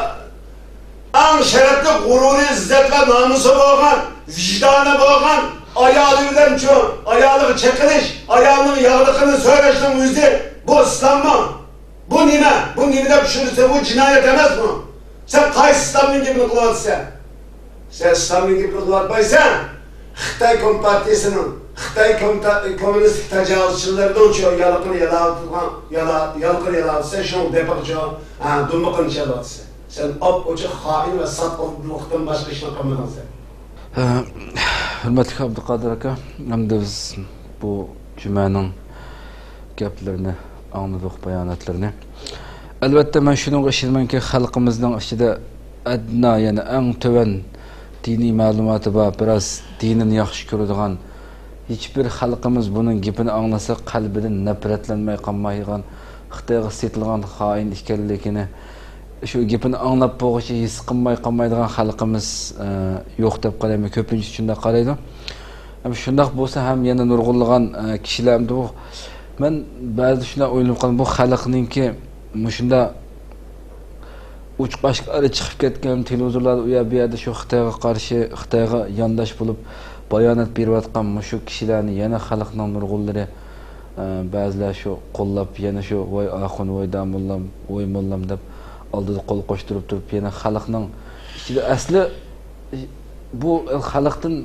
ئەڭ شەرەپلىك غۇرۇرى، ئىززەت ۋە نامۇسى بولغان، ۋىجدانى بولغان ئايالى بىلەنچۇ، ئايالىغا چېقىلىش، ئايالنىڭ ياغلىقىنى سۆرەشنىڭ ئۆزى، بۇ ئىسلاممۇ؟ بۇ نېمە؟ بۇ نېمە دەپ چۈشىنىسەن؟ بۇ جىنايەت ئەمەسمۇ؟ سەن قايسى ئىسلامنىڭ گېپىنى قىلىۋاتىسەن؟ سەن ئىسلامنىڭ گېپىنى قىلىۋاتمايسەن. خىتاي كومپارتىيىسىنىڭ، خىتاي كومتا-، كوممۇنىستىك تاجاۋۇزچىلىرىنىڭچۇ يالىقىنى يالاۋاتىدىغان، يالا-، يالىقىنى يالاۋاتىسەن، شۇنىڭ دېپىغىچۇ، ھە، دۇمبىقىنى چېلىۋاتىسەن. سەن ئاپئوچۇق خائىن ۋە ساتقىنلىقتىن باشقا ئىشنى قىلمىدىڭ سەن. ھە، ھۆرمەتلىك ئابدۇقادىر ئاكا، ئەمدى بىز بۇ جۈمەنىڭ گەپلىرىنى ئاڭلىدۇق، باياناتلىرىنى. ئەلۋەتتە، مەن شۇنىڭغا ئىشىنىمەنكى، خەلقىمىزنىڭ ئىچىدە ئەدنا، يەنى ئەڭ تۆۋەن دىنىي مەلۇماتى بار، بىراز دىنىنى ياخشى كۆرىدىغان، ھېچبىر خەلقىمىز بۇنىڭ گېپىنى ئاڭلىسا، قەلبىدىن نەپرەتلەنمەي قالمايدىغان، خىتايغا سېتىلغان خائىن ئىكەنلىكىنى، شۇ گېپىنى ئاڭلاپ بولغۇچە ھېس قىلماي قالمايدىغان خەلقىمىز، ئە، يوق دەپ قارايمەن. كۆپىنچىسى شۇنداق قارايدۇ. ھەم شۇنداق بولسا ھەم يەنە نۇرغۇنلىغان، ئە، كىشىلەر ئەمدى بۇ، مەن بەزىدە شۇنداق ئويلىنىپ قالىمەن، بۇ خەلقنىڭكى مۇشۇنداق ئوچۇق ئاشكارا چىقىپ كەتكەن، تېلېۋىزورلاردا ئۇ يەر بۇ يەردە شۇ خىتايغا قارشى، خىتايغا يانداش بولۇپ بايانات بېرىۋاتقان مۇشۇ كىشىلەرنى يەنە خەلقنىڭ نۇرغۇنلىرى، ئە، بەزىلەر شۇ قوللاپ، يەنە شۇ ۋاي ئاخۇن، ۋاي داموللام، ۋاي موللام دەپ ئالدىدا قول قوشتۇرۇپ تۇرۇپ، يەنە خەلقنىڭ ئىچىدە ئەسلى بۇ خەلقتىن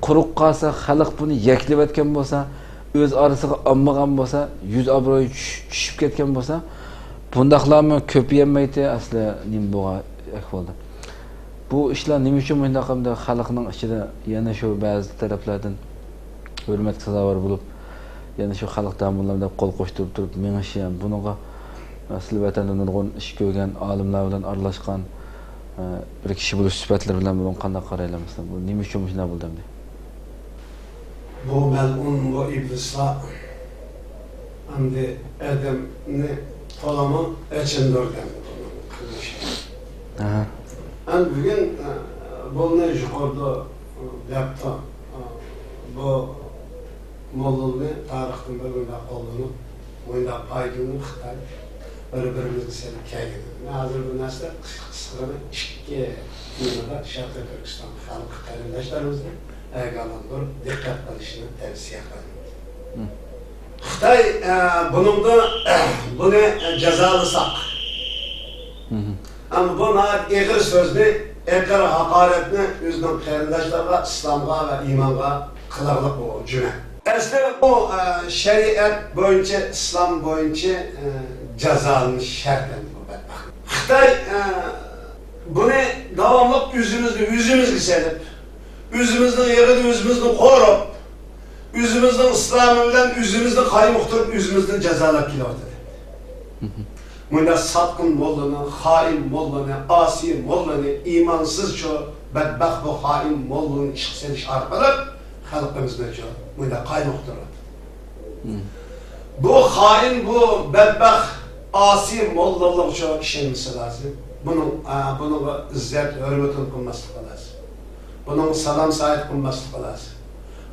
قۇرۇق قالسا، خەلق بۇنى يەكلىۋەتكەن بولسا، ئۆز ئارىسىغا ئالمىغان بولسا، يۈز ئابرۇيى چۈش-، چۈشۈپ كەتكەن بولسا، بۇنداقلارمۇ كۆپىيەلمەيتتى ئەسلى نېمە بولغان ئەھۋالدا. بۇ ئىشلار نېمە ئۈچۈن مۇنداق ئەمدى خەلقنىڭ ئىچىدە يەنە شۇ بەزى تەرەپلەردىن ھۆرمەتكە سازاۋەر بولۇپ، يەنە شۇ خەلق داموللام دەپ قول قوشتۇرۇپ تۇرۇپ مېڭىشى، بۇنىڭغا ئەسلى ۋەتەندە نۇرغۇن ئىش كۆرگەن، ئالىملار بىلەن ئارىلاشقان، ئە، بىر كىشى بولۇش سۈپەتلىرى بىلەن بۇنىڭغا قانداق قارايلامسىلەر؟ بۇ نېمە ئۈچۈن مۇشۇنداق بولدى ئەمدى؟ بۇ مەلئۇن، بۇ ئىبلىسلار ئەمدى ئادەمنى تولامان ئېچىندۇردى ئەمدى بۇنىڭ قىلمىشى. ئەمدى بۈگۈن، ئە، بۇنى يۇقىرىدا دەپتۇ، ئە، بۇ موللىنى تارىختىن بىر مۇنداق قوللىنىپ، مۇنداق پايدىلىنىپ خىتاي بىر-بىرىمىزگە سېلىپ كەلگىنى. مەن ھازىر بۇ نەرسە قىسقىغىنە ئىككى تېمىدا شەرقىي تۈركىستان خەلقى قېرىنداشلىرىمىزنى ئەگەر بىر دىققەت قىلىشنى تەۋسىيە قىلىمەن. خىتاي، ئە، بۇنىڭدا، بۇنى جازالىساق، ئەمما بۇ ناھايىتى ئېغىر سۆزنى، ئېغىر ھاقارەتنى ئۆزىنىڭ قېرىنداشلىرىغا، ئىسلامغا ۋە ئىمانغا قىلغانلىق بۇ جۈمە. ئەسلى بۇ، ئە، شەرىئەت بويىچە، ئىسلام بويىچە، ئە، جازالىنىش شەرت ئەمدى بۇ بەتبەخت. خىتاي، ئە، بۇنى داۋاملىق ئۆزىمىزنى ئۆزىمىزگە سېلىپ، ئۆزىمىزنىڭ يېرىدا ئۆزىمىزنى قوراپ، ئۆزىمىزنىڭ ئىسلامى بىلەن ئۆزىمىزنى قايمۇقتۇرۇپ، ئۆزىمىزنى جازالاپ كېلىۋاتىدۇ. مۇنداق ساتقىن موللىنى، خائىن موللىنى، ئاسىي موللىنى، ئىمانسىزچۇ، بەتبەخت بۇ خائىن موللىنى ئىشقا سېلىش ئارقىلىق خەلقىمىزنىچۇ مۇنداق قايمۇقتۇرۇۋاتىدۇ. بۇ خائىن، بۇ بەتبەخت، ئاسىي موللىلىقچۇ ئىشەنمىسە لازىم. بۇنىڭ، ئا، بۇنىڭغا ئىززەت، ھۆرمىتىنى قىلماسلىقى لازىم. بۇنىڭغا سالام سايىت قىلماسلىقى لازىم.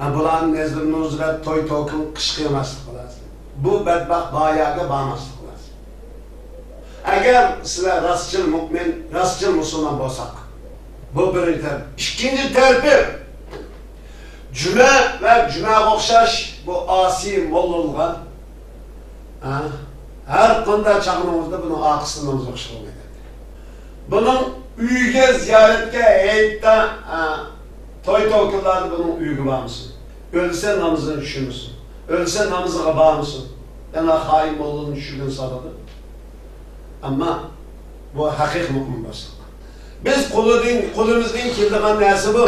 ھە، بۇلارنىڭ نەزىر نۇزرەت، توي توكىلىق قىشقا يېمەسلىقى لازىم. بۇ بەتبەخت باياگە بارماسلىقى لازىم. ئەگەر سىلەر راستچىل مۆمىن، راستچىل مۇسۇلمان بولساق، بۇ بىرىنچى تەرەپ. ئىككىنچى تەرىپى، جۈمە ۋە جۈمەگە ئوخشاش بۇ ئاسىي موللىلىققا، ھە، ھەر قانداق چاغنىڭىزدا بۇنىڭ ئارقىسىدا ناماز ئوقۇشقا بولمايدۇ. بۇنىڭ ئۆيىگە زىيارەتكە، ھېيتتا، ھە، توي توكىلاردا بۇنىڭ ئۆيىگە بارمىسۇن. ئۆلسە نامىزىنى چۈشۈرمىسۇن. ئۆلسە نامىزىغا بارمىسۇن. يەنە خائىن موللىنى چۈشۈرگىن سالىدۇ. ئەمما بۇ ھەقىقىي مۆمىن بولساق. بىز قولىدىن، قولىمىزدىن كېلىدىغان نەرسە بۇ.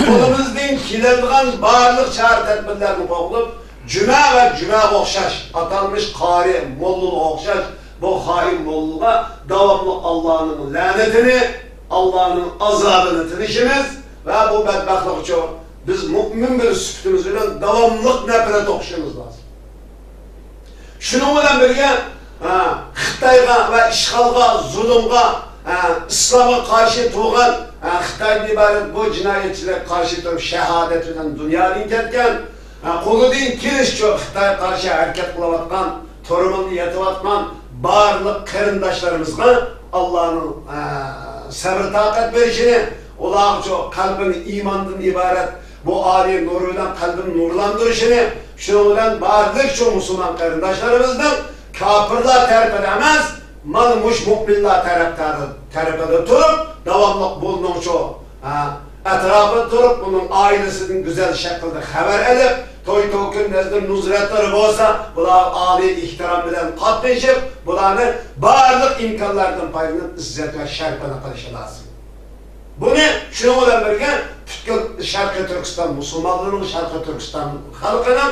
قولىمىزدىن كېلىدىغان بارلىق چارە تەدبىرلەرنى قوللىنىپ، جۈمە ۋە جۈمەگە ئوخشاش، ئاتالمىش قارى موللىغا ئوخشاش، بۇ خائىن موللىغا داۋاملىق ئاللانىڭ لەنىتىنى، ئاللانىڭ ئازابىنى تىلىشىمىز ۋە بۇ بەتبەختلىك ئۈچۈن بىز مۆمىن بىر سۈپىتىمىز بىلەن داۋاملىق نەپرەت ئوقۇشىمىز لازىم. شۇنىڭ بىلەن بىرگە، ھە، خىتايغا ۋە ئىشغالغا، زۇلۇمغا، ھە، ئىسلامغا قارشى تۇرغان، ھە، خىتايدىن ئىبارەت بۇ جىنايەتچىلەرگە قارشى تۇرۇپ شاھادەت بىلەن دۇنيادىن كەتكەن، ھە، قولىدىن كېلىشىچە خىتايغا قارشى ھەرىكەت قىلىۋاتقان، تۈرمىدە يېتىۋاتقان بارلىق قېرىنداشلىرىمىزغا ئاللانىڭ، ھە، سەۋر تاقەت بېرىشىنى، ئۇلارغىچۇ قەلبىنى ئىماندىن ئىبارەت بۇ ئالىي نۇر بىلەن قەلبىنى نۇرلاندۇرۇشىنى، شۇنىڭ بىلەن بارلىق شۇ مۇسۇلمان قېرىنداشلىرىمىزنىڭ كاپىرلار تەرىپىدە ئەمەس، مانا مۇشۇ مۆمىنلار تەرەپ-، تەرىپىدە تۇرۇپ، داۋاملىق بۇنىڭچۇ، ھە، ئەتراپىدا تۇرۇپ، ئۇنىڭ ئائىلىسىدىن گۈزەل شەكىلدە خەۋەر ئېلىپ، توي-توكۇن، نەزىر-نۇزرەتلىرى بولسا، بۇلارغا ئالىي ئېھتىرام بىلەن قاتنىشىپ، بۇلارنى بارلىق ئىمكانلاردىن پايدىلىنىپ، ئىززەت ۋە شەرىپىنى قىلىشى لازىم. بۇنى شۇنىڭ بىلەن بىرگە پۈتكۈل شەرقىي تۈركىستان مۇسۇلمانلىرىنىڭ، شەرقىي تۈركىستان خەلقىنىڭ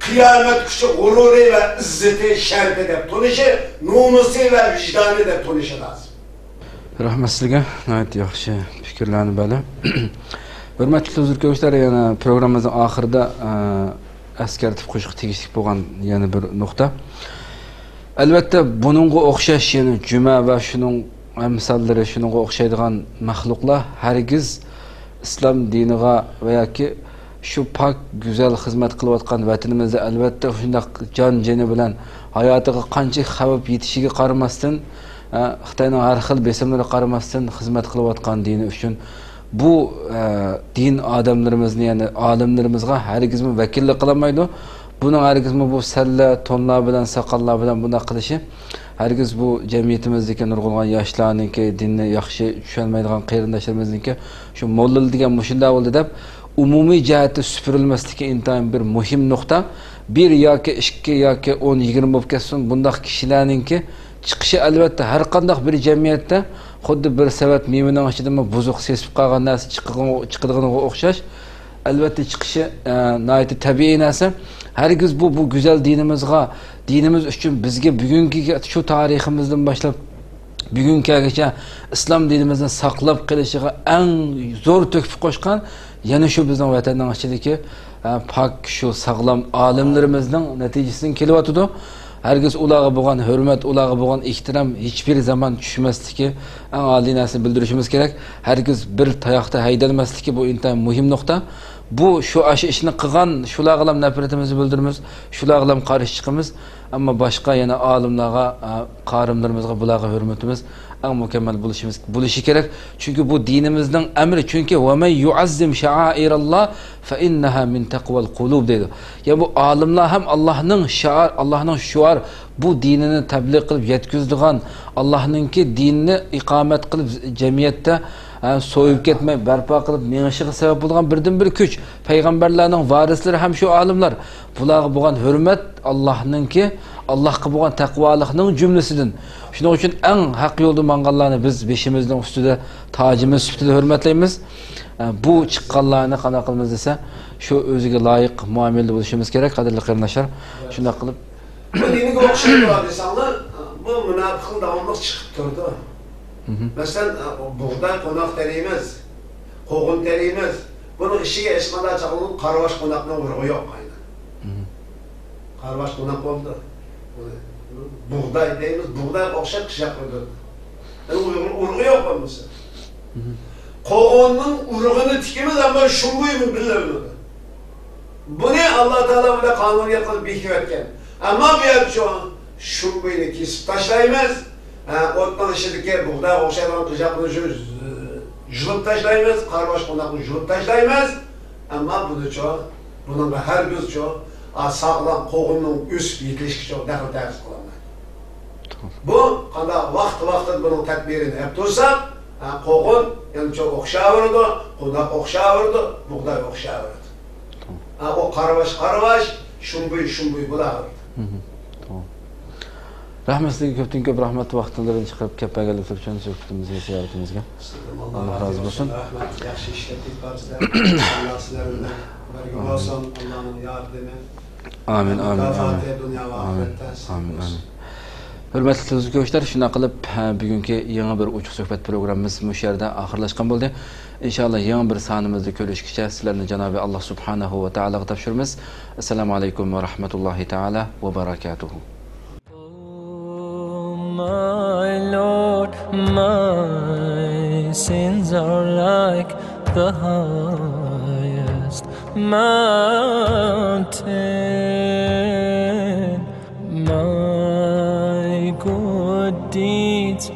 قىيامەتكىچە غۇرۇرى ۋە ئىززىتى، شەرىپى دەپ تونۇشى، نومۇسى ۋە ۋىجدانى دەپ تونۇشى لازىم. رەھمەت سىزگە، ناھايىتى ياخشى پىكىرلەرنى بەردى. ھۆرمەتلىك تېلېۋىزور كۆرگۈچىلەر، يەنە پروگراممىمىزنىڭ ئاخىرىدا، ئە، ئەسكەرتىپ قويۇشقا تېگىشلىك بولغان يەنە بىر نۇقتا. ئەلۋەتتە، بۇنىڭغا ئوخشاش يەنە جۈمە ۋە شۇنىڭ ئەمساللىرى، شۇنىڭغا ئوخشايدىغان مەخلۇقلار ھەرگىز ئىسلام دىنىغا ۋە ياكى شۇ پاك، گۈزەل خىزمەت قىلىۋاتقان ۋەتىنىمىزدە، ئەلۋەتتە، شۇنداق جان-جېنى بىلەن ھاياتىغا قانچە خەۋپ يېتىشىگە قارىماستىن، ئە، خىتاينىڭ ھەر خىل بېسىملىرىغا قارىماستىن خىزمەت قىلىۋاتقان دىنى ئۈچۈن بۇ، ئە، دىن ئادەملىرىمىزنى، يەنى ئالىملىرىمىزغا ھەرگىزمۇ ۋەكىللىك قىلالمايدۇ. بۇنىڭ ھەرگىزمۇ بۇ سەللە، تونلار بىلەن، ساقاللار بىلەن بۇنداق قىلىشى ھەرگىز بۇ جەمئىيىتىمىزدىكى نۇرغۇنلىغان ياشلارنىڭكى، دىننى ياخشى چۈشەنمەيدىغان قېرىنداشلىرىمىزنىڭكى شۇ موللا دېگەن مۇشۇنداق بولدى دەپ ئومۇمىي جەھەتتە سۈپۈرۈلمەسلىكى ئىنتايىن بىر مۇھىم نۇقتا. بىر ياكى ئىككى ياكى ئون، يىگىرمە بولۇپ كەتسۇن، بۇنداق كىشىلەرنىڭكى چىقىشى، ئەلۋەتتە، ھەر قانداق بىر جەمئىيەتتە خۇددى بىر سېۋەت مېۋىنىڭ ئىچىدىنمۇ بۇزۇق سېسىپ قالغان نەرسە چىقىدىغىنىغا ئوخشاش. ئەلۋەتتە، چىقىشى، ئە، ناھايىتى تەبىئىي نەرسە. ھەرگىز بۇ، بۇ گۈزەل دىنىمىزغا، دىنىمىز ئۈچۈن بىزگە بۈگۈنكى شۇ تارىخىمىزدىن باشلاپ بۈگۈنكىگىچە ئىسلام دىنىمىزنى ساقلاپ قېلىشىغا ئەڭ زور تۆھپە قوشقان يەنە شۇ بىزنىڭ ۋەتەننىڭ ئىچىدىكى، ئە، پاك، شۇ ساغلام ئالىملىرىمىزنىڭ نەتىجىسىدىن كېلىۋاتىدۇ. ھەرگىز ئۇلارغا بولغان ھۆرمەت، ئۇلارغا بولغان ئېھتىرام ھېچبىر زامان چۈشمەسلىكى، ئەڭ ئالىي نەرسىنى بىلدۈرۈشىمىز كېرەك. ھەرگىز بىر تاياقتا ھەيدەلمەسلىكى، بۇ ئىنتايىن مۇھىم نۇقتا. بۇ، شۇ، ئاشۇ ئىشنى قىلغان، شۇلارغىلا نەپرىتىمىزنى بىلدۈرىمىز، شۇلارغىلا قارشى چىقىمىز. ئەمما باشقا يەنە ئالىملارغا، ئا، قارىملىرىمىزغا، بۇلارغا ھۆرمىتىمىز ئەڭ مۇكەممەل بولۇشىمىز، بولۇشى كېرەك. چۈنكى بۇ دىنىمىزنىڭ ئەمرى. چۈنكى «ۋەمەن يۇئەززىم شەئائىرەللاھ فەئىننەھا مىن تەقۋەل قۇلۇب» دەيدۇ. يا بۇ ئالىملار ھەم ئاللاھنىڭ شائىر، ئاللاھنىڭ شوئار، بۇ دىنىنى تەبلىغ قىلىپ يەتكۈزىدىغان، ئاللاھنىڭكى دىنىنى ئىقامەت قىلىپ جەمئىيەتتە، ھە، سويۇپ كەتمەي بەرپا قىلىپ مېڭىشىغا سەۋەب بولغان بىردىنبىر كۈچ. پەيغەمبەرلەرنىڭ ۋارىسلىرى ھەم شۇ ئالىملار. بۇلارغا بولغان ھۆرمەت ئاللاھنىڭكى، ئاللاھقا بولغان تەقۋالىقنىڭ جۈملىسىدىن. شۇنىڭ ئۈچۈن ئەڭ ھەق يولدا ماڭغانلارنى بىز بېشىمىزنىڭ ئۈستىدە تاجىمىز سۈپىتىدە ھۆرمەتلەيمىز. ئە، بۇ چىققانلارنى قانداق قىلىمىز دېسە، شۇ ئۆزىگە لايىق مۇئامىلىدە بولۇشىمىز كېرەك، قەدىرلىك قېرىنداشلار. شۇنداق قىلىپ، بۇ نېمىگە ئوخشايدۇ دېسەڭلار، بۇ مۇناپىقلار داۋاملىق چىقىپ تۇرىدۇ. مەسىلەن، بۇغداي قوناق تېرىيمىز، قوغۇن تېرىيمىز. بۇنىڭ ئىچىگە ھېچقانداق چاغلىنىپ قارىۋاش قوناقنىڭ ئۇرۇقى يوق ئاينى. قارىۋاش قوناق بولدى. بۇغداي دەيمىز، بۇغدايغا ئوخشاپ قىژاق ئۆتىدۇ. ئۇرۇقى يوق بولمىسا. قوغۇننىڭ ئۇرۇقىنى تىكىمىز، ئەمما شۇمبۇيمۇ بىللە ئۆتىدۇ. بۇنى ئاللا تائالا بۇنداق قانۇنىيەت قىلىپ بېكىتىۋەتكەن. ئەمما بۇ يەردە شۇ شۇمبۇينى كېسىپ تاشلايمىز. ھە، ئوتنىڭ ئىچىدىكى بۇغدايغا ئوخشايدىغان قىژاقنى شۇ يۇلۇپ تاشلايمىز، قارىۋاش قوناقنى يۇلۇپ تاشلايمىز. ئەمما بۇنىچۇ، بۇنىڭغا ھەرگىزچۇ، ئا، ساغلام قوغۇننىڭ ئۆسۈپ يېتىلىشىگىچۇ دەخلى تەسىر قىلالمايدۇ. بۇ قانداق ۋاقتى ۋاقتىدا بۇنىڭ تەدبىرىنى ئېلىپ تۇرساق، ھە، قوغۇن يەنىچۇ ئوخشاۋېرىدۇ، قوناق ئوخشاۋېرىدۇ، بۇغداي ئوخشاۋېرىدۇ. ھە، ئۇ قارىۋاش، قارىۋاش، شۇمبۇي، شۇمبۇي بولاۋېرىدۇ. رەھمەت سىزگە، كۆپتىن كۆپ رەھمەت، ۋاقىتلىرىنى چىقىرىپ كەلگەنلىكى ئۈچۈن سۆھبىتىمىزگە، زىيارىتىمىزگە. ئاللا رازى بولسۇن. رەھمەت، ياخشى ئىشلەپ كېتىپ بارىسىلەر. ئاللا سىلەر بىلەن بىرگە بولسۇن. ئاللانىڭ ياردىمى. ئامىن، ئامىن، ئامىن. مۇكاپاتى دۇنيا ۋە ئاخىرەتتە سىزگە بولسۇن. ھۆرمەتلىك تېلېۋىزور كۆرگۈچىلەر، شۇنداق قىلىپ، ھە، بۈگۈنكى يېڭى بىر ئوچۇق سۆھبەت پروگراممىمىز مۇشۇ يەردە ئاخىرلاشقان بولدى. ئىنشائاللا، يېڭى بىر سانىمىزدا كۆرۈشكىچە سىلەرنى جانابى ئاللا سۇبھانەھۇ ۋە تائالاغا تاپشۇرىمىز. ئەسسالامۇ ئەلەيكۇم ۋە رەھمەتۇللاھى تائالا ۋە بەرەكاتۇھۇ. Oh, my Lord, my sins are like the highest mountain, my good deeds